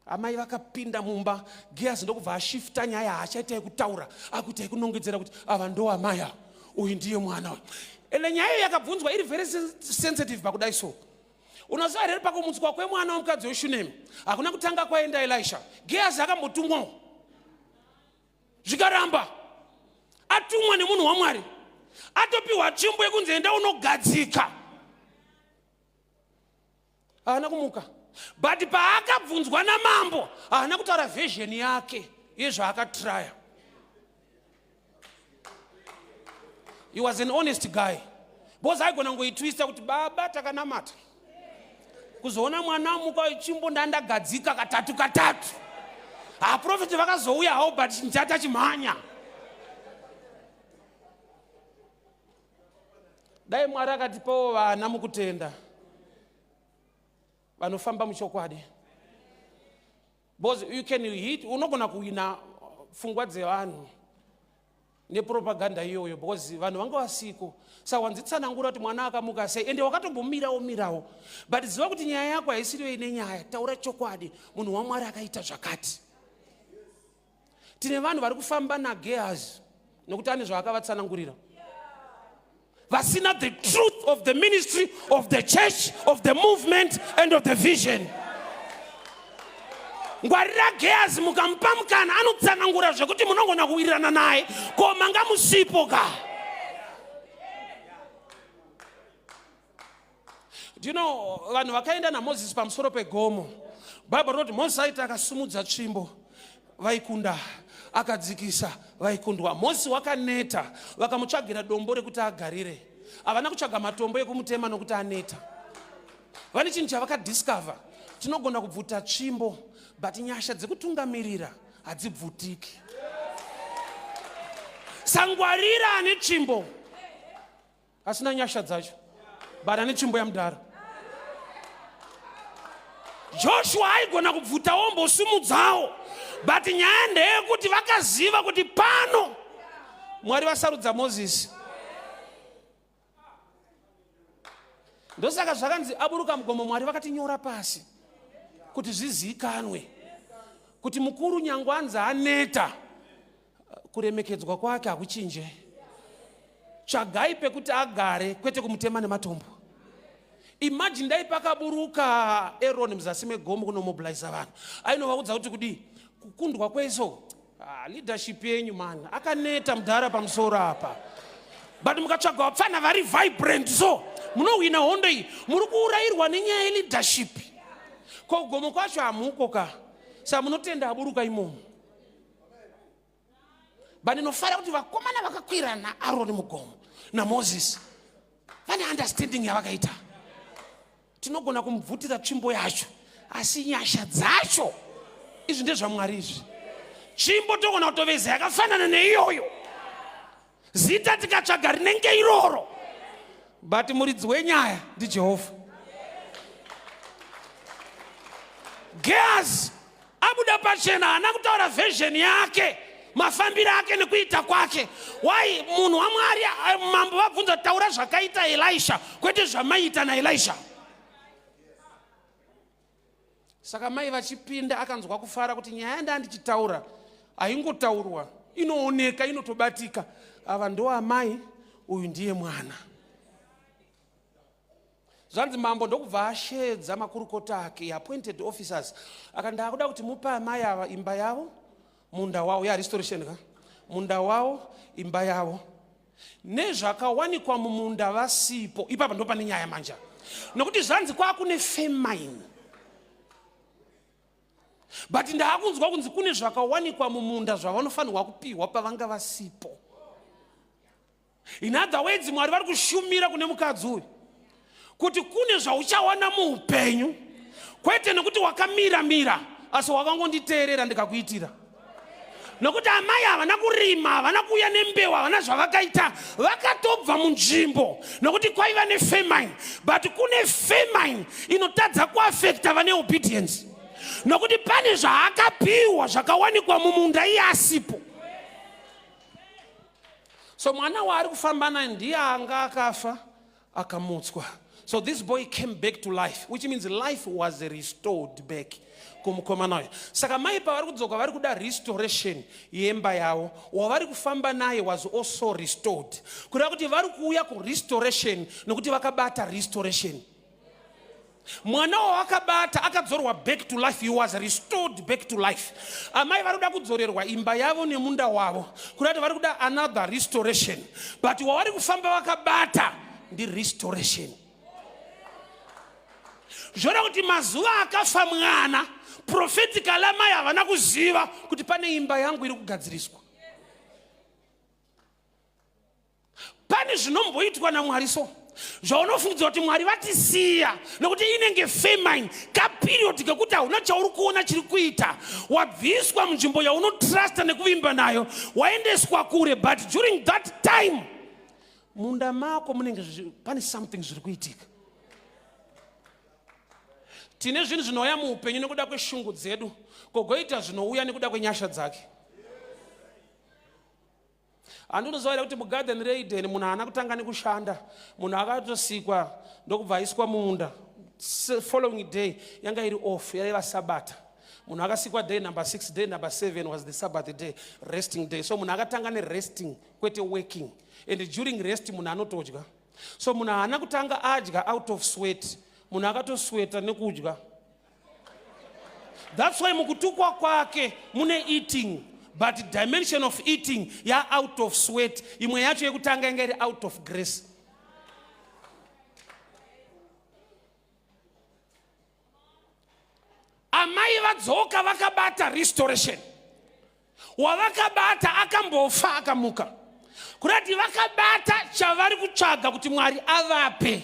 [SPEAKER 1] Amai vakapinda mumba, Gehazi ndokubva ashifta nyaya haachaita yekutaura, akuita yekunongedzera kuti ava ndo amai ava, uyu ndiye mwana uyu. Ende nyaya iyo yakabvunzwa iri very sensitive pakudai so. Unoziva here pakumutswa kwemwana wemukadzi weShunemi hakuna kutanga kwaenda Elisha. Gehazi akambotumwawo zvikaramba, atumwa nemunhu waMwari, atopiwa tsvimbo yekunzi enda unogadzika, haana kumuka. But paakabvunzwa namambo haana kutaura version yake yezvaakatraya. He was an honest guy because aigona kungoitwista kuti baba takanamata kuzoona mwana amuka chimbo ndandagadzika katatu katatu. Aprofeti vakazouya hawo but njata chimhanya. Dai Mwari akatipawo vana mukutenda vanofamba muchokwadi. Because you can hit, unogona kuwina pfungwa dzevanhu nepropaganda iyoyo because vanhu vanga vasiko. Saka wanzitsanangura kuti mwana akamuka sei ende wakatombomirawo mirawo, but ziva kuti nyaya yako haisiriyo ine nyaya. Taura chokwadi, munhu waMwari akaita zvakati. Tine vanhu vari kufamba naGehazi nokuti ane zvaakavatsanangurira, vasina the truth of the ministry of the church, of the movement and of the vision. Ngwarira Gehazi, mukamupa mukana anotsanangura zvekuti munogona kuwirirana naye, ko manga musipo ka. Do you know vanhu vakaenda naMozisi pamusoro pegomo, Bhaibheri rinoti Mozisi aiti akasumudza tsvimbo vaikunda, akadzikisa vaikundwa. Mozisi wakaneta, vakamutsvagira dombo rekuti agarire. Havana kutsvaga matombo ekumutema nokuti aneta. Vane chinhu chavakadiscover, tinogona kubvuta tsvimbo but nyasha dzekutungamirira hadzibvutiki. Sangwarira ane tsvimbo asina nyasha dzacho, but ane tsvimbo yamudhara. Joshua aigona kubvuta wombosumudzawo, but nyaya ndeyekuti vakaziva kuti pano Mwari vasarudza Mozisi. Ndosaka zvakanzi aburuka mugomo, Mwari vakatinyora pasi kuti zvizikanwe kuti mukuru nyangwe anzi aneta, kuremekedzwa kwake hakuchinje. Tsvagai pekuti agare, kwete kumutema nematombo. Imagine dai pakaburuka Aaron muzasi megomo kunomobiliza vanhu, ainovaudza kuti kudii kukundwa kweso. Leadership yenyu man, akaneta mudhara pamusoro apa, but mukatsvaga vapfana vari vibrant so munohwina hondo iyi. Muri kuurayirwa nenyaya yeleadership. Ko kugomo kwacho hamuko ka, sa munotenda aburuka imomo. But ndinofara kuti vakomana vakakwira naAroni mugomo naMozisi vane understanding yavakaita. Tinogona kumubvutira tsvimbo yacho, asi nyasha dzacho izvi ndezvaMwari izvi. Tsvimbo togona kutoveza yakafanana neiyoyo, zita tikatsvaga rinenge iroro, but muridzi wenyaya ndiJehovha. Gehazi abuda pachena, haana kutaura version yake, mafambiro ake nekuita kwake. Why? Munhu waMwari, mambo vabvunza, taura zvakaita Elisha, kwete zvamaiita naElisha. Saka mai vachipinda akanzwa kufara kuti nyaya yandandichitaura haingotaurwa, inooneka, inotobatika. Ava ndo amai, uyu ndiye mwana. Zvanzi mambo ndokubva asheedza makurukota ake, appointed officers, aka ndakuda kuti mupe amai ava imba yavo, munda wavo, ya restoration ka, munda wavo, imba yavo, nezvakawanikwa mumunda vasipo. Ipapa ndo pane nyaya manja, nokuti zvanzi kwakune famine, but ndaakunzwa kunzi kune zvakawanikwa mumunda zvavanofanirwa kupiwa pavanga vasipo. In other words, Mwari vari kushumira kune mukadzi uyu kuti kune zvauchawana muupenyu, kwete nekuti wakamira mira, asi wakangonditeerera ndikakuitira. Nokuti amai havana kurima, havana kuuya nembeu, havana zvavakaita, vakatobva munzvimbo nokuti kwaiva nefamine. But kune famine inotadza kuafekta vane obedience, nokuti pane zvaakapiwa zvakawanikwa mumunda iye asipo. So mwana waari kufamba naye ndiye anga akafa akamutswa. So this boy came back to life, which means life was restored back kumukomana uyu. Saka mai pavari kudzoka vari kuda restoration yemba yavo. Wavari kufamba naye was also restored, kureva kuti vari kuuya kurestoration nokuti vakabata restoration. Mwana wawakabata akadzorwa back to life, he was restored back to life. Amai vari kuda kudzorerwa imba yavo nemunda wavo, kureva kuti vari kuda another restoration, but wavari kufamba vakabata ndirestoration. Zvoreva kuti mazuva akafa mwana prophetically amai havana kuziva kuti pane imba yangu iri kugadziriswa. Pane zvinomboitwa naMwari so zvaunofungidzwa kuti Mwari vatisiya, nokuti inenge famine kaperiod kekuti hauna chauri kuona chiri kuita. Wabviswa munzvimbo yaunotrusta nekuvimba nayo, waendeswa kure, but during that time munda mako munenge pane something zviri kuitika. Tine zvinhu zvinouya muupenyu nekuda kweshungu dzedu, kogoita zvinouya nekuda kwenyasha dzake. Handinoziva here kuti mugarden reEden munhu haana kutanga nekushanda, munhu akatosikwa ndokubva aiswa mumunda. Following day yanga iri off, yaiva sabata. Munhu akasikwa day number 6, day number 7 was the Sabbath day, resting day. So munhu akatanga neresting, kwete working. And during rest munhu anotodya. So munhu haana kutanga adya out of sweat, munhu akatosweta nekudya. That's why mukutukwa kwake mune eating, but dimension of eating ya out of sweat. Imwe yacho yekutanga yanga iri out of grace. Amai vadzoka vakabata restoration. Wavakabata akambofa akamuka, kurati vakabata chavari kutsvaga kuti Mwari avape.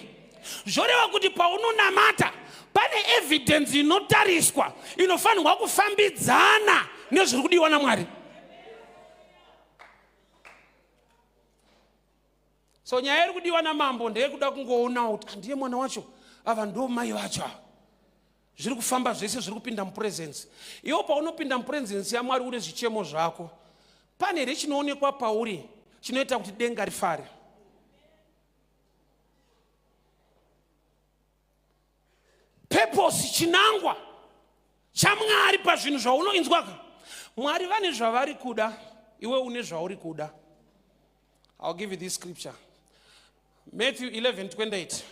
[SPEAKER 1] Zvoreva kuti paunonamata pane evidence inotariswa inofanirwa kufambidzana nezviri kudiwa naMwari. So nyaya iri kudiwa namambo ndeyekuda kungoonawo kuti handiye mwana wacho, ava ndo mai vacho ava. Zviri kufamba zvese, zviri kupinda mupresence. Iwo paunopinda mupresence yaMwari une zvichemo zvako, pane here chinoonekwa pauri chinoita kuti denga rifare? Purpose, chinangwa chaMwari pazvinhu zvaunoinzwaka. Mwari vane zvavari kuda, iwe une zvauri kuda. I'll give you this scripture, Matthew 11:28.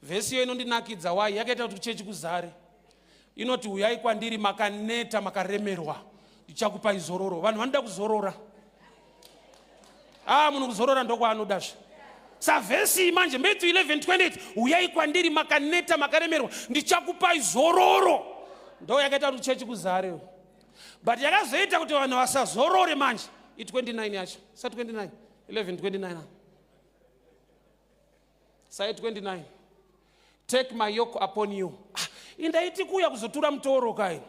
[SPEAKER 1] Vhesi iyo inondinakidza. Wai yakaita kuti kuchechi kuzare. Inoti, uyai kwandiri makaneta makaremerwa, ndichakupai zororo. Vanhu vanoda kuzorora. Munhu kuzorora ndokwaanodazve. Savhesi manje Matthew 11:28, uyai kwandiri makaneta makaremerwa, ndichakupai zororo. Ndo yakaita kuti chechi kuzare, but yakazoita kuti vanhu vasazorore manje i29 yacho. Sa 29, 11:29, sai 29, take my yoke upon you. Indaiti kuuya kuzotura mutoro kai,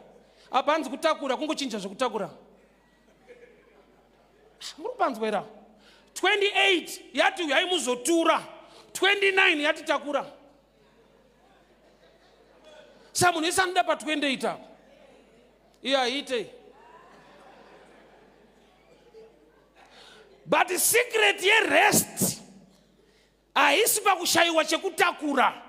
[SPEAKER 1] apa hanzi kutakura, kungochinja zvekutakura. Muri kupanzwera? 28 yati uyai muzotura, 29 yati takura. Sa munhu wese anoda pa28 apa, iye haiitei. But secret yerest haisi pakushayiwa chekutakura.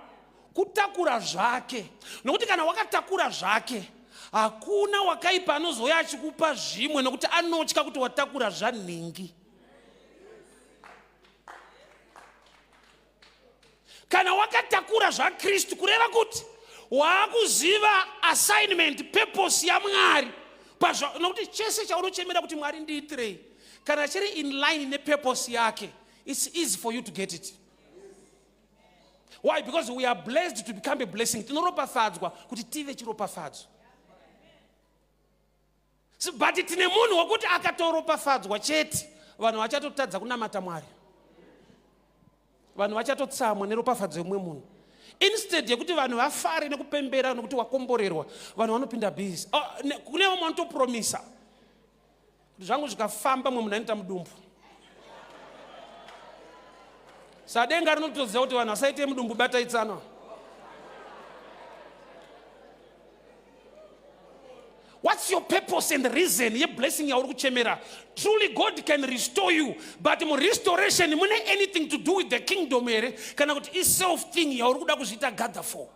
[SPEAKER 1] Kutakura zvake. Nokuti kana wakatakura zvake, hakuna wakaipa anozouya achikupa zvimwe nokuti anotya kuti watakura zvanhingi. Kana wakatakura zvaKristu, kureva kuti waakuziva assignment, purpose yaMwari pazva, nokuti chese chaunochemera kuti Mwari ndiitirei, kana chiri in line nepurpose yake, it's easy for you to get it. Why? Because we are blessed to become a blessing. Tinoropafadzwa kuti tive chiropafadzo. But tine munhu wekuti akatoropafadzwa chete, vanhu vachatotadza kunamata Mwari. Vanhu vachatotsamwa neropafadzo yemumwe munhu. Instead yekuti vanhu vafare nekupembera nekuti wakomborerwa, vanhu vanopinda busy. Oh, kune vamwe vanotopromisa kuti zvangu zvikafamba mumwe munhu anoita mudumbu. Sadenga rinotoziva kuti vanhu vasaite mudumbu, batai tsano. What's your purpose and reason yeblessing yauri kuchemera? Truly God can restore you, but murestoration mune anything to do with the kingdom here kana kuti iself thing yauri kuda kuzviita gather for?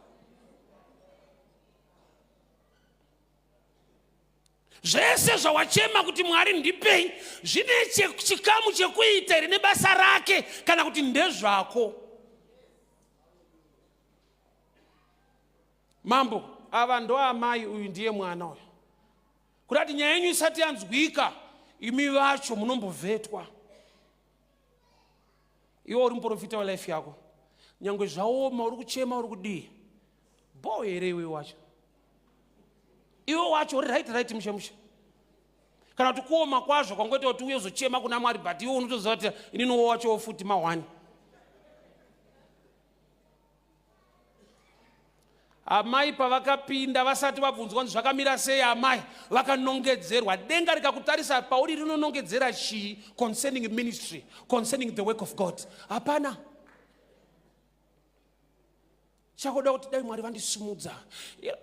[SPEAKER 1] Zvese zvawachema kuti Mwari ndipei zvine chikamu chekuita here nebasa rake kana kuti ndezvako? Mambo, ava ndo amai, uyu ndiye mwana uyu. Kuda kuti nyaya yenyu isati yanzwika, imi vacho munombovhetwa. Iwe uri muprofita welife yako, nyangwe zvaoma, uri kuchema, uri kudii, bho here iwe wacho? Iwe wacho uri right right, mushe mushe, kana kuti kuoma kwazvo kwangoita kuti uye uzochema kuna Mwari, but iwe unotoziva kuti ininiwo wachowo futi mahwani. Amai pavakapinda vasati vabvunzwa kunzi zvakamira sei, amai vakanongedzerwa. Denga rikakutarisa pauri rinonongedzera chii concerning ministry, concerning the work of God? Hapana. Chakoda kuti dai Mwari vandisimudza.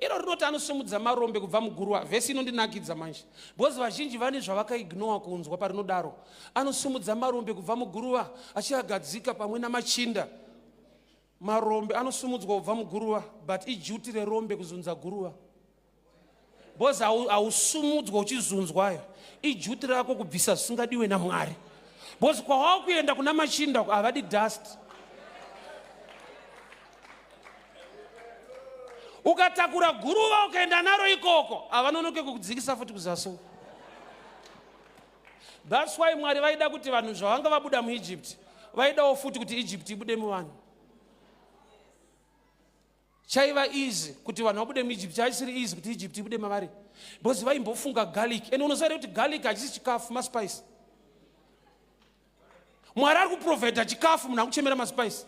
[SPEAKER 1] Iro rinoti anosimudza marombe kubva muguruva. Vhesi inondinakidza manje, because vazhinji vane zvavakaignowa kunzwa parinodaro. Anosimudza marombe kubva muguruva achiagadzika pamwe namachinda. Marombe anosumudzwa kubva muguruva, but ijuti rerombe kuzunza guruva, because hausumudzwa uchizunzwayo. Ijuti rako kubvisa zvisingadiwe naMwari, because kwawava kuenda kuna machinda havadi dust. Ukatakura guruva ukaenda naro ikoko, havanonoke kukudzikisa futi kuzasi. That's why Mwari vaida kuti vanhu zvavanga vabuda muEgypt, vaidawo futi kuti Egypt ibude muvanhu. Chaiva easy kuti vanhu vabude muEgypt, chaisiri easy kuti Egypt ibude mavari, because vaimbofunga garlic. And unoziva here kuti garlic hachisi chikafu, maspice? Mwari ari kuprovhaidha chikafu, munhu akuchemera maspice.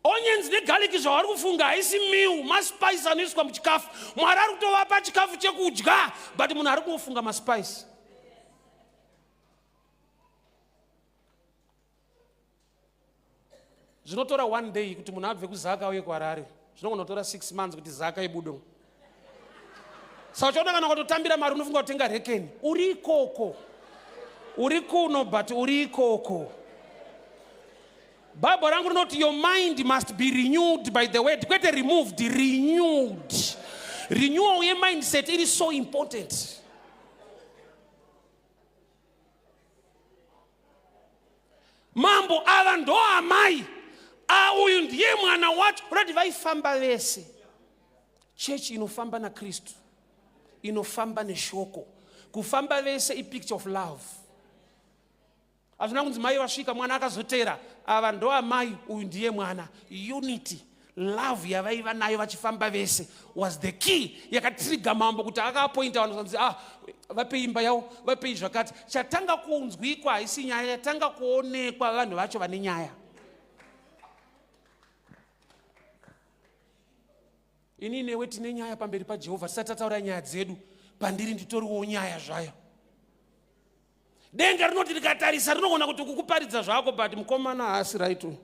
[SPEAKER 1] Onions negarlic zvavari kufunga haisi meal, maspice anoiswa muchikafu. Mwari ari kutovapa chikafu chekudya, but munhu ari kungofunga maspice. Zvinotora one day kuti munhu abve kuZaka auye kuHarare, zvinogona kutora 6 months kuti Zaka ibude. Saka uchaona kana ukatotambira mari unofunga kutenga rekeni, uri ikoko, uri kuno, but uri ikoko. Bible rangu rinoti your mind must be renewed by the word, kwete removed, renewed. Renewal yemindset iri so important. Mambo, ava ndo amai, uyu ndiye mwana wacho. Urati vaifamba vese. Chechi inofamba naKristu inofamba neshoko. Kufamba vese ipicture of love. Hazvina kunzi mai vasvika mwana akazotera. Ava ndo amai, uyu ndiye mwana. Unity, love yavaiva nayo vachifamba vese was the key yakatriga mambo kuti akaapointa vanhu vanzi, ah, vapei imba yavo, vapei zvakati. Chatanga kunzwikwa haisi nyaya, yatanga kuonekwa vanhu vacho vane nyaya. Ini newe tine nyaya pamberi paJehovha. Tisati tataura nyaya dzedu, pandiri nditoriwo nyaya zvayo. Denga rinoti rikatarisa rinogona kuti kukuparidza zvako, but mukomana haasi right uyu.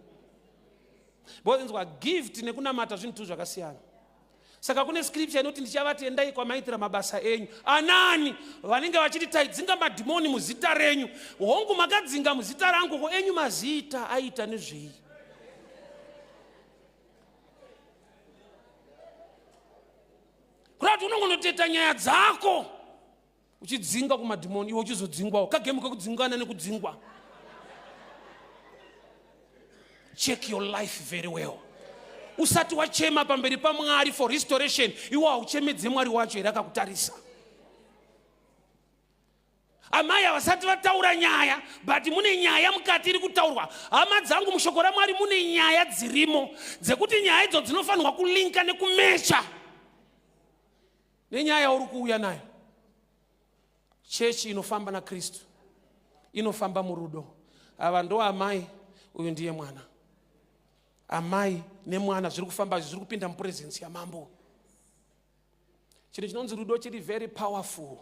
[SPEAKER 1] Because inzwa, gift nekunamata zvinhu tu zvakasiyana. Saka kune scripture inoti ndichavati endai kwamaitira mabasa enyu. Anani vanenge vachiti taidzinga madhimoni muzita renyu? Hongu, makadzinga muzita rangu, ko enyu mazita aita nezvei? Kureva kuti unongonoteta nyaya dzako uchidzinga kumadhimoni, iwe uchizodzingwawo. Kagemu kekudzingana nekudzingwa. Check your life very well. Usati wachema pamberi paMwari for restoration, iwe hauchemedze Mwari wacho here akakutarisa? Amai havasati vataura nyaya, but mune nyaya mukati iri kutaurwa. Hama dzangu, mushoko raMwari mune nyaya dzirimo dzekuti nyaya idzo dzinofanirwa kulinka nekumecha nenyaya yauri kuuya nayo. Chechi inofamba naKristu inofamba murudo. Ava ndo amai, uyu ndiye mwana. Amai nemwana zviri kufamba, zviri kupinda mupresence yamambo. Chinhu chinonzi rudo chiri very powerful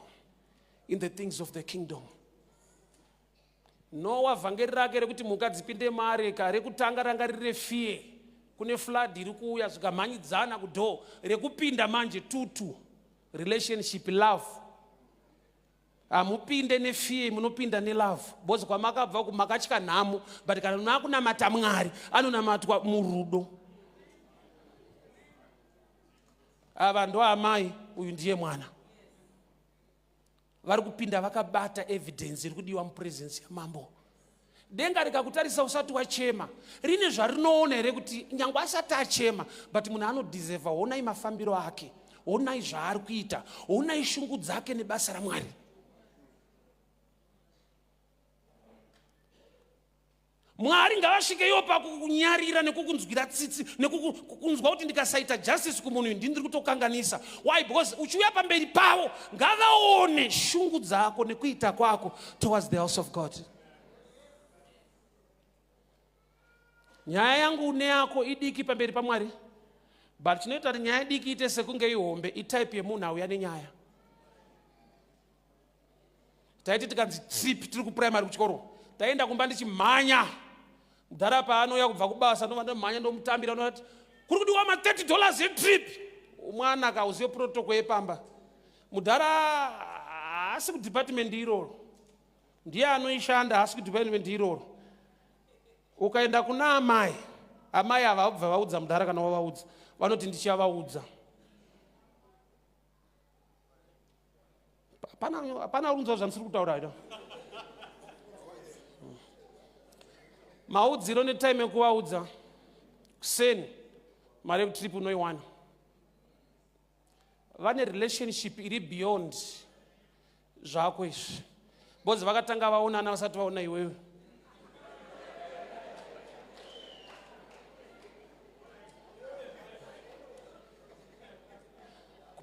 [SPEAKER 1] in the things of the kingdom. Nowa, vhangeri rake rekuti mhuka dzipinde maareka, rekutanga ranga riri refiye, kune flood iri kuuya, zvikamhanyidzana kudhoo. Rekupinda manje tutu relationship, love. Hamupinde nefiye, munopinda nelove, because kwamakabva ku makatya nhamo. But kana makunamata Mwari, anonamatwa murudo. Ava ndo amai, uyu ndiye mwana. Vari kupinda vakabata evidence iri kudiwa mupresence yamambo. Denga rikakutarisa usati wachema, rine zvarinoona here kuti nyange asati achema, but munhu anodeserva? Honai mafambiro ake, honai zvaari kuita, honai shungu dzake nebasa raMwari. Mwari ngavasvike iwo pakukunyarira nekukunzwira tsitsi, nekukunzwa kuti ndikasaita justice kumunhu uyu, ndini ndiri kutokanganisa. Why? Because uchiuya pamberi pavo, ngavaone shungu dzako nekuita kwako towards the house of God. Nyaya yangu neyako idiki pamberi paMwari, but chinoita kuti nyaya diki ite sekunge ihombe itype yemunhu auya nenyaya. Taiti tikanzi trip tiri kuprimary kuchikoro, taenda kumba ndichimhanya. Mudhara paanouya kubva kubasa, ndova ndomhanya ndomutambira, ndoti kuri kudiwa ma30 dollars etrip. Mwana akauzive protocol yepamba. Mudhara haasi kudepartment iroro, ndiye anoishanda, haasi kudepartment iroro. Ukaenda kuna amai, amai ava vabva vaudza mudhara. Kana wavaudza, vanoti ndichavaudza. Hapana runzwa zvandisiri kutaura ita. Maudziro netime yekuvaudza kuseni, mari yekutrip unoiwana. Vane relationship iri beyond zvako izvi, because vakatanga vaonana vasati vaona iwewe.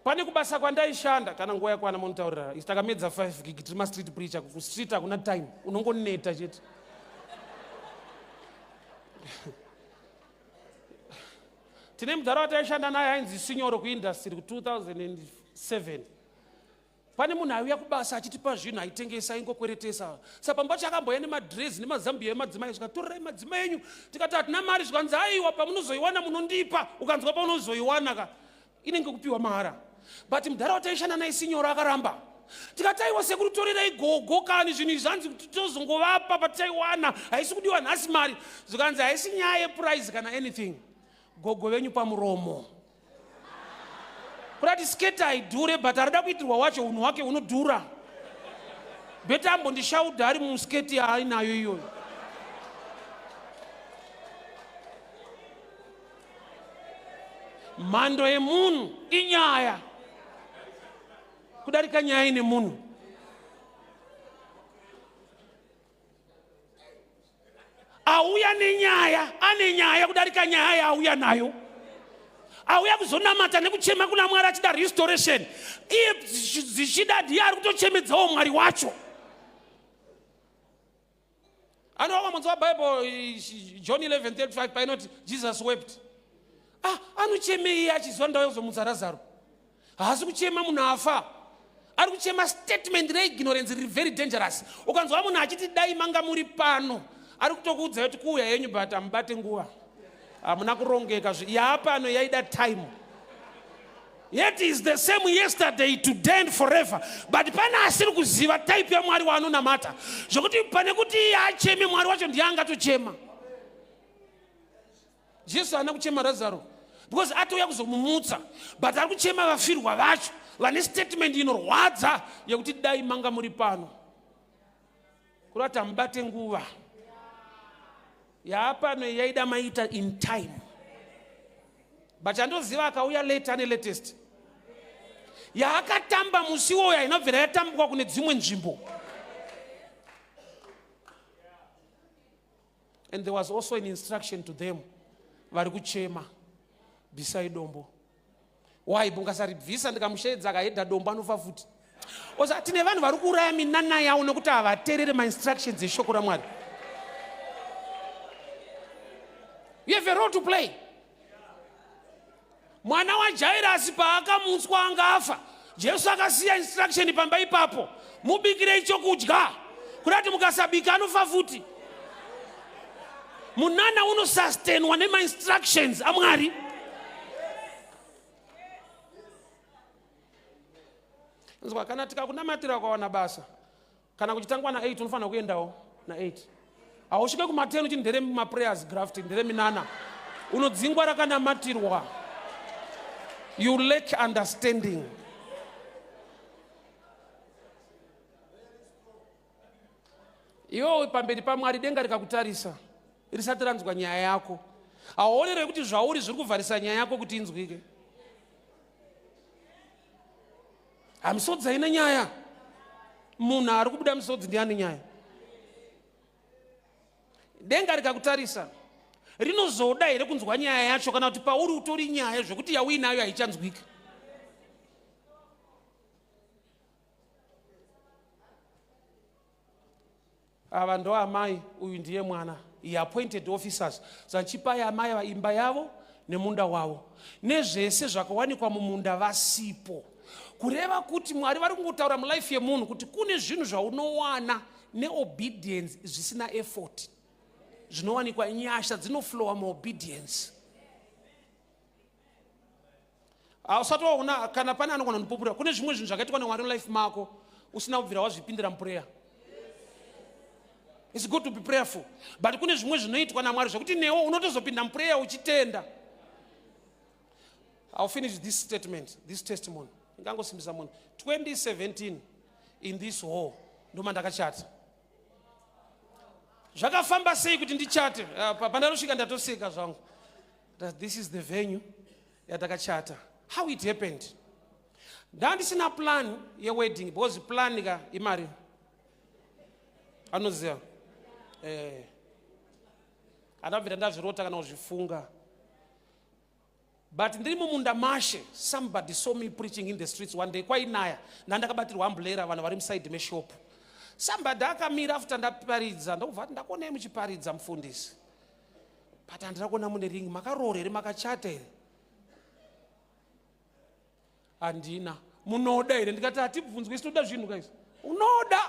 [SPEAKER 1] Pane kubasa kwandaishanda, kana nguva yakwana monotaurira. Isi takamedza 5 gig, tiri mastreet preacher. Kustreet hakuna time, unongoneta chete. Tine mudhara wataishanda naye ainzi Sinyoro kuindustry ku2007. Pane munhu aiuya kubasa achitipa zvinhu, aitengesa, aingokweretesa. Sa pamba pacho akambouya nemadhirezi nemazambiya emadzimai, zvikatorerai madzimai enyu. Tikati hatina mari, zvikanzi aiwa, pamunozoiwana munondipa. Ukanzwa paunozoiwana ka, inenge kupiwa mahara. But mudhara wataishanda naye Sinyoro akaramba. Tikati aiwa sekuru, torerai gogo kani zvinhu izvi, zvanzi kuti tozongovapa patichaiwana, haisi kudiwa nhasi mari. Zvikanzi haisi nyaya yeprice kana anything, gogo venyu pamuromo. Kurati sketi haidhure, but arida kuitirwa wacho unhu hwake hunodhura. Better ambondishaudha ari musketi yaainayo iyoyo. Mhando yemunhu inyaya kudarika nyaya ine munhu. Auya nenyaya ane nyaya kudarika nyaya yaauya nayo. Auya kuzonamata nekuchema kuna Mwari achida restoration, iye zvichida ndiye ari kutochemedzawo Mwari wacho. Anova munzi waBible John 11:35 painoti Jesus wept. Ah, anochemei achiziva ndau yekuzomutsa Razaro? Haasi kuchema munhu afa, ari kuchema statement reignorance riri very dangerous. Ukanzwa munhu achiti dai manga muri pano, ari kutokuudza kuti kuuya yenyu, but hamubate nguva, hamuna kurongeka. Yaapano yaida time. Yet is the same yesterday, today and forever. But pane asiri kuziva type yaMwari waanonamata, zvokuti pane kuti iye acheme, Mwari wacho ndiye angatochema. Jesu haana kuchema Razaro. Because atouya kuzomumutsa, but ari kuchema vafirwa vacho vane statement inorwadza yekuti dai manga muri pano. Kurati hamubate nguva yaapano yaida maita in time, but andoziva akauya late ane latest yaakatamba musi iwoyo hainobvira yatambwa kune dzimwe nzvimbo. And there was also an instruction to them vari kuchema, bvisai dombo. Why? Mungasaribvisa, ndikamusheedza akahedha dombo anofa futi. Osa tine vanhu vari kuuraya minana yavo nekuti havaterere mainstructions eshoko raMwari. You have a role to play. Mwana waJairasi paakamutswa anga afa, Jesu akasiya instruction pamba ipapo, mubikirei chokudya, kuda kuti mukasabika anofa futi. Munana unosustainwa nemainstructions aMwari. Nzwa, kana tikakunamatira ukawana basa, kana kuchitangwa na8 unofanira kuendawo na8. Hausvike kuma10 uchiti ndere maprayers graft, ndere minana. Unodzingwa rakanamatirwa. You lack understanding. Iwewe pamberi paMwari, denga rikakutarisa risati ranzwa nyaya yako, hauonere kuti zvauri zviri kuvharisa nyaya yako kuti inzwike. Hamisodzi haina nyaya. Munhu ari kubuda misodzi ndiani nyaya? Denga rikakutarisa rinozoda here kunzwa nyaya yacho, kana kuti pauri utori nyaya zvekuti yauinayo haichanzwika? Ava ndo amai, uyu ndiye mwana. He appointed officers zachipai amai ava imba yavo nemunda wavo nezvese zvakawanikwa mumunda vasipo. Kureva kuti Mwari vari kungotaura mulife yemunhu kuti kune zvinhu zvaunowana neobedience zvisina effort, zvinowanikwa, nyasha dzinoflowa muobedience. Hausati waona kana pane anogona kundipupurira, kune zvimwe zvinhu zvakaitwa naMwari mulife mako usina kubvira wazvipindira muprayer. It's good to be prayerful, but kune zvimwe zvinoitwa naMwari zvekuti newo unotozopinda muprayer uchitenda. I'll finish this statement, this testimony. Ndingangosimbisa munhu. 2017 in this hall ndoma ndakachata. Zvakafamba sei kuti ndichate? Pandanosvika ndatoseka zvangu. That this is the venue yatakachata. How it happened? Ndandisina plan yewedding, because plan ka imari. Anoziva. Andabvira ndazvirota kana kuzvifunga. But ndiri mumunda mashe, somebody saw me preaching in the streets one day. Kwainaya, ndandakabatirwa umbrella, vanhu vari muside meshop. Somebody akamira after ndaparidza, ndokubva ati, ndakuonai muchiparidza mufundisi, but handina kuona mune ring. Makaroora here? Makachata here? Handina. Munoda here? Ndikati hatibvunzwi isi toda zvinhu kaisi. Unoda?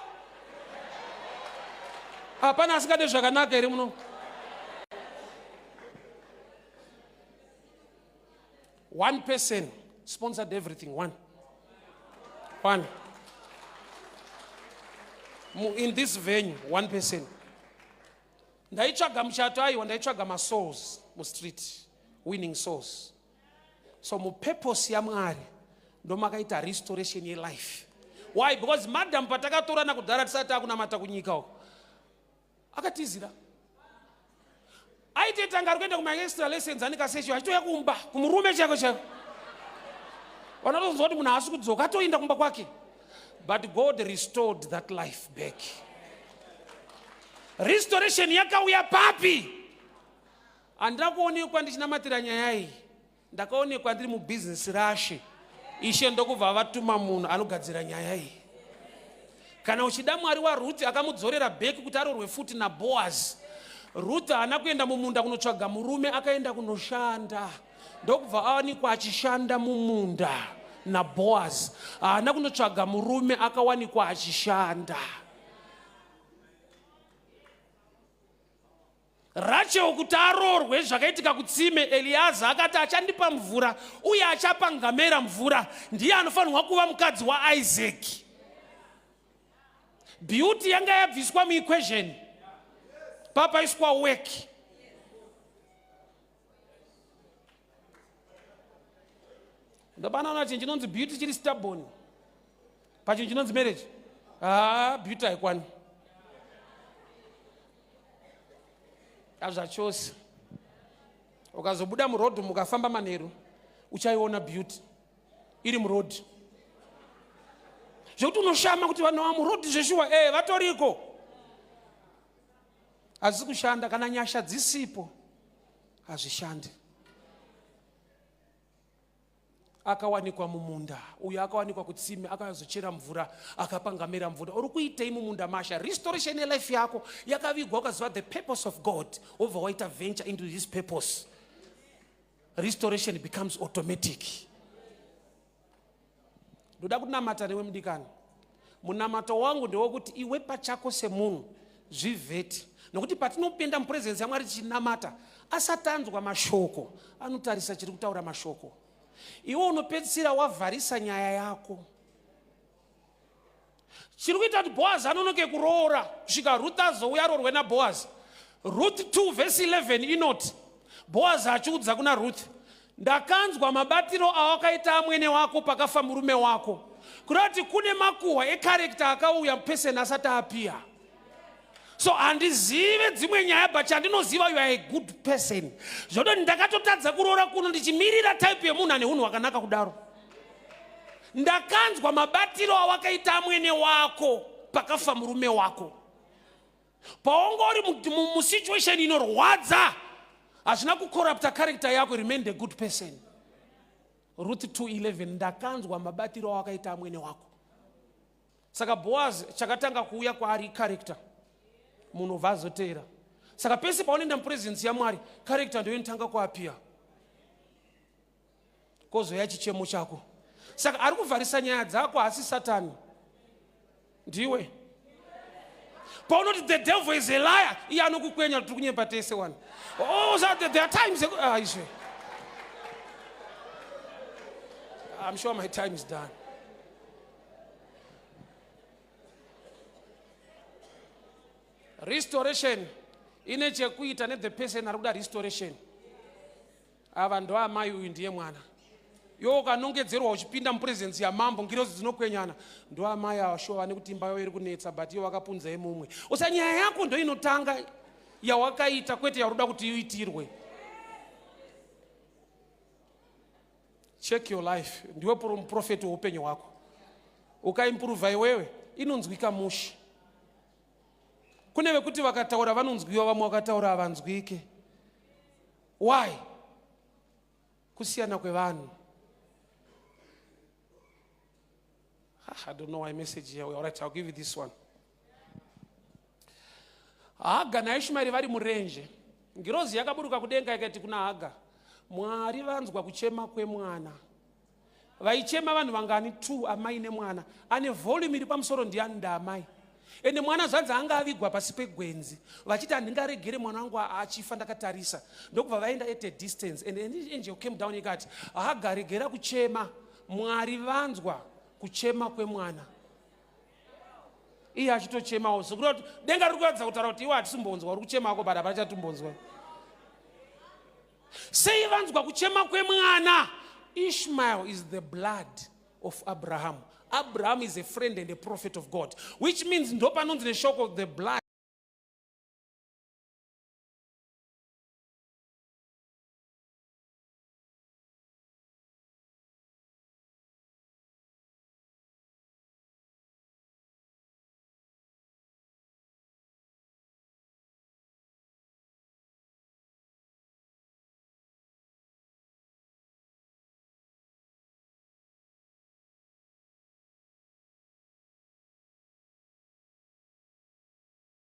[SPEAKER 1] Hapana asingade zvakanaka here muno? One person sponsored everything. One. One. In this venue, one person. Ndaitsvaga muchato, aiwa, ndaitsvaga masouls mustreet, winning souls. So mupurpose yaMwari ndomakaita restoration yelife. Why? Because madam patakatorana kudhara tisati takunamata kunyika uko, akatizira. Aitotanga ari kuenda kumaextra lessons anikasecho, achitouya kumba kumurume chako chako. Vanotozonzwa kuti munhu haasi kudzoka, atoenda kumba kwake. But God restored that life back. Restoration yakauya papi? Handina kuonekwa ndichinamatira nyaya iyi. Ndakaonekwa ndiri mubhizinesi rashe. Ishe ndokubva vatuma munhu anogadzira nyaya iyi. Kana uchida Mwari waRuth akamudzorera bheki kuti arorwe futi naBoaz. Ruth haana kuenda mumunda kunotsvaga murume, akaenda kunoshanda. Ndokubva awanikwa achishanda mumunda naBoaz. Haana kunotsvaga murume, akawanikwa achishanda. Rachel kuti aroorwe, zvakaitika kutsime, Eliaza akati achandipa mvura uye achapa ngamera mvura, ndiye anofanirwa kuva mukadzi waIsaac. Beauty yanga yabviswa muequation, papaiswa work. Ndopanoona chinhu chinonzi beauty chiri stubborn. Pachinhu chinonzi marriage. Ah, beauty haikwani. Hazvachose. Ukazobuda muroad mukafamba manheru uchaiona beauty iri muroad. Zvekuti unoshama kuti vanhu va muroad zveshuwa eh vatoriko. Hazvisi kushanda kana nyasha dzisipo hazvishandi. Akawanikwa mumunda uyo akawanikwa kutsime akazochera mvura akapa ngamera mvura. Uri kuitei mumunda masha? Restoration yelife yako yakavigwa ukaziva the purpose of God, wobva waita venture into his purpose. Restoration becomes automatic. Ndoda kunamata newe mudikani. Munamato wangu ndewekuti iwe pachako semunhu zvivheti, nokuti patinopinda mupresence yaMwari tichinamata, asati anzwa mashoko anotarisa chiri kutaura mashoko. Iwe unopedzisira wavharisa nyaya yako. Chiri kuita kuti Boaz anonoke kuroora kusvika Ruth azouya aroorwe naBoaz. Ruth 2 verse 11 inoti Boaz achiudza kuna Ruth, ndakanzwa mabatiro awakaita amwene wako pakafa murume wako. Kureva kuti kune makuhwa ekarekta akauya person asati apiya. So handizive dzimwe nyaya, but chandinoziva, you are a good person. Zvototi ndakatotadza kuroora kuno ndichimirira type yemunhu ane hunhu hwakanaka kudaro. Ndakanzwa mabatiro awakaita amwene wako pakafa murume wako. Paunga uri musituation inorwadza, hazvina kucorrupta character yako, remain a good person. Ruth 2:11, ndakanzwa mabatiro awakaita amwene wako. Saka Boaz chakatanga kuuya kwaari character, munhu obva azoteera. Saka pese paunoenda mupresence yaMwari, character ndiyo inotanga kuappear, kozouya chichemo chako. Saka ari kuvharisa nyaya dzako hasi Satani, ndiwe. Paunoti the devil is a liar, iye anokukwenya kuti kunyepa tese wani. Oh, so there are times izve. I'm sure my time is done. Restoration ine chekuita nethe person ari kuda restoration. Ava ndo amai, uyu ndiye mwana. Iwe ukanongedzerwa uchipinda mupresence yamambo, ngirozi dzinokwenyana. Ndo amai ava, shuwa vane kuti imba yavo iri kunetsa, but ivo vakapunzai mumwe. Usa nyaya yako ndo inotanga yawakaita, kwete yauri kuda kuti iitirwe. Check your life. Ndiwe muprofeti weupenyu hwako. Ukaimprova iwewe, inonzwika mushe. Kune vekuti vakataura vanonzwiwa, vamwe vakataura havanzwike. Why? Kusiyana kwevanhu. I don't know why message here. All right, I'll give you this one. Haga naIshmaeri vari murenje. Ngirozi yakaburuka kudenga ikati kuna Haga, Mwari vanzwa kuchema kwemwana. Vaichema vanhu vangani? 2, amai nemwana. Ane volume iri pamusoro ndiani? Ndaamai. Ende mwana zvanzi anga avigwa pasi pegwenzi, vachiti handingaregere mwana wangu achifa ndakatarisa. Ndokubva vaenda at a distance, and an angel came down ikati, Haga, regera kuchema, Mwari vanzwa kuchema kwemwana. Iye achitochemawo, sokuti kuti denga riri kuratidza kutaura kuti iwe hatisimbonzwa uri kuchema wako, but hapana chatimbonzwa. Sei vanzwa kuchema kwemwana? Ishmael is the blood of Abraham. Abraham is a friend and a prophet of God, which means ndopanonzi neshoko the blood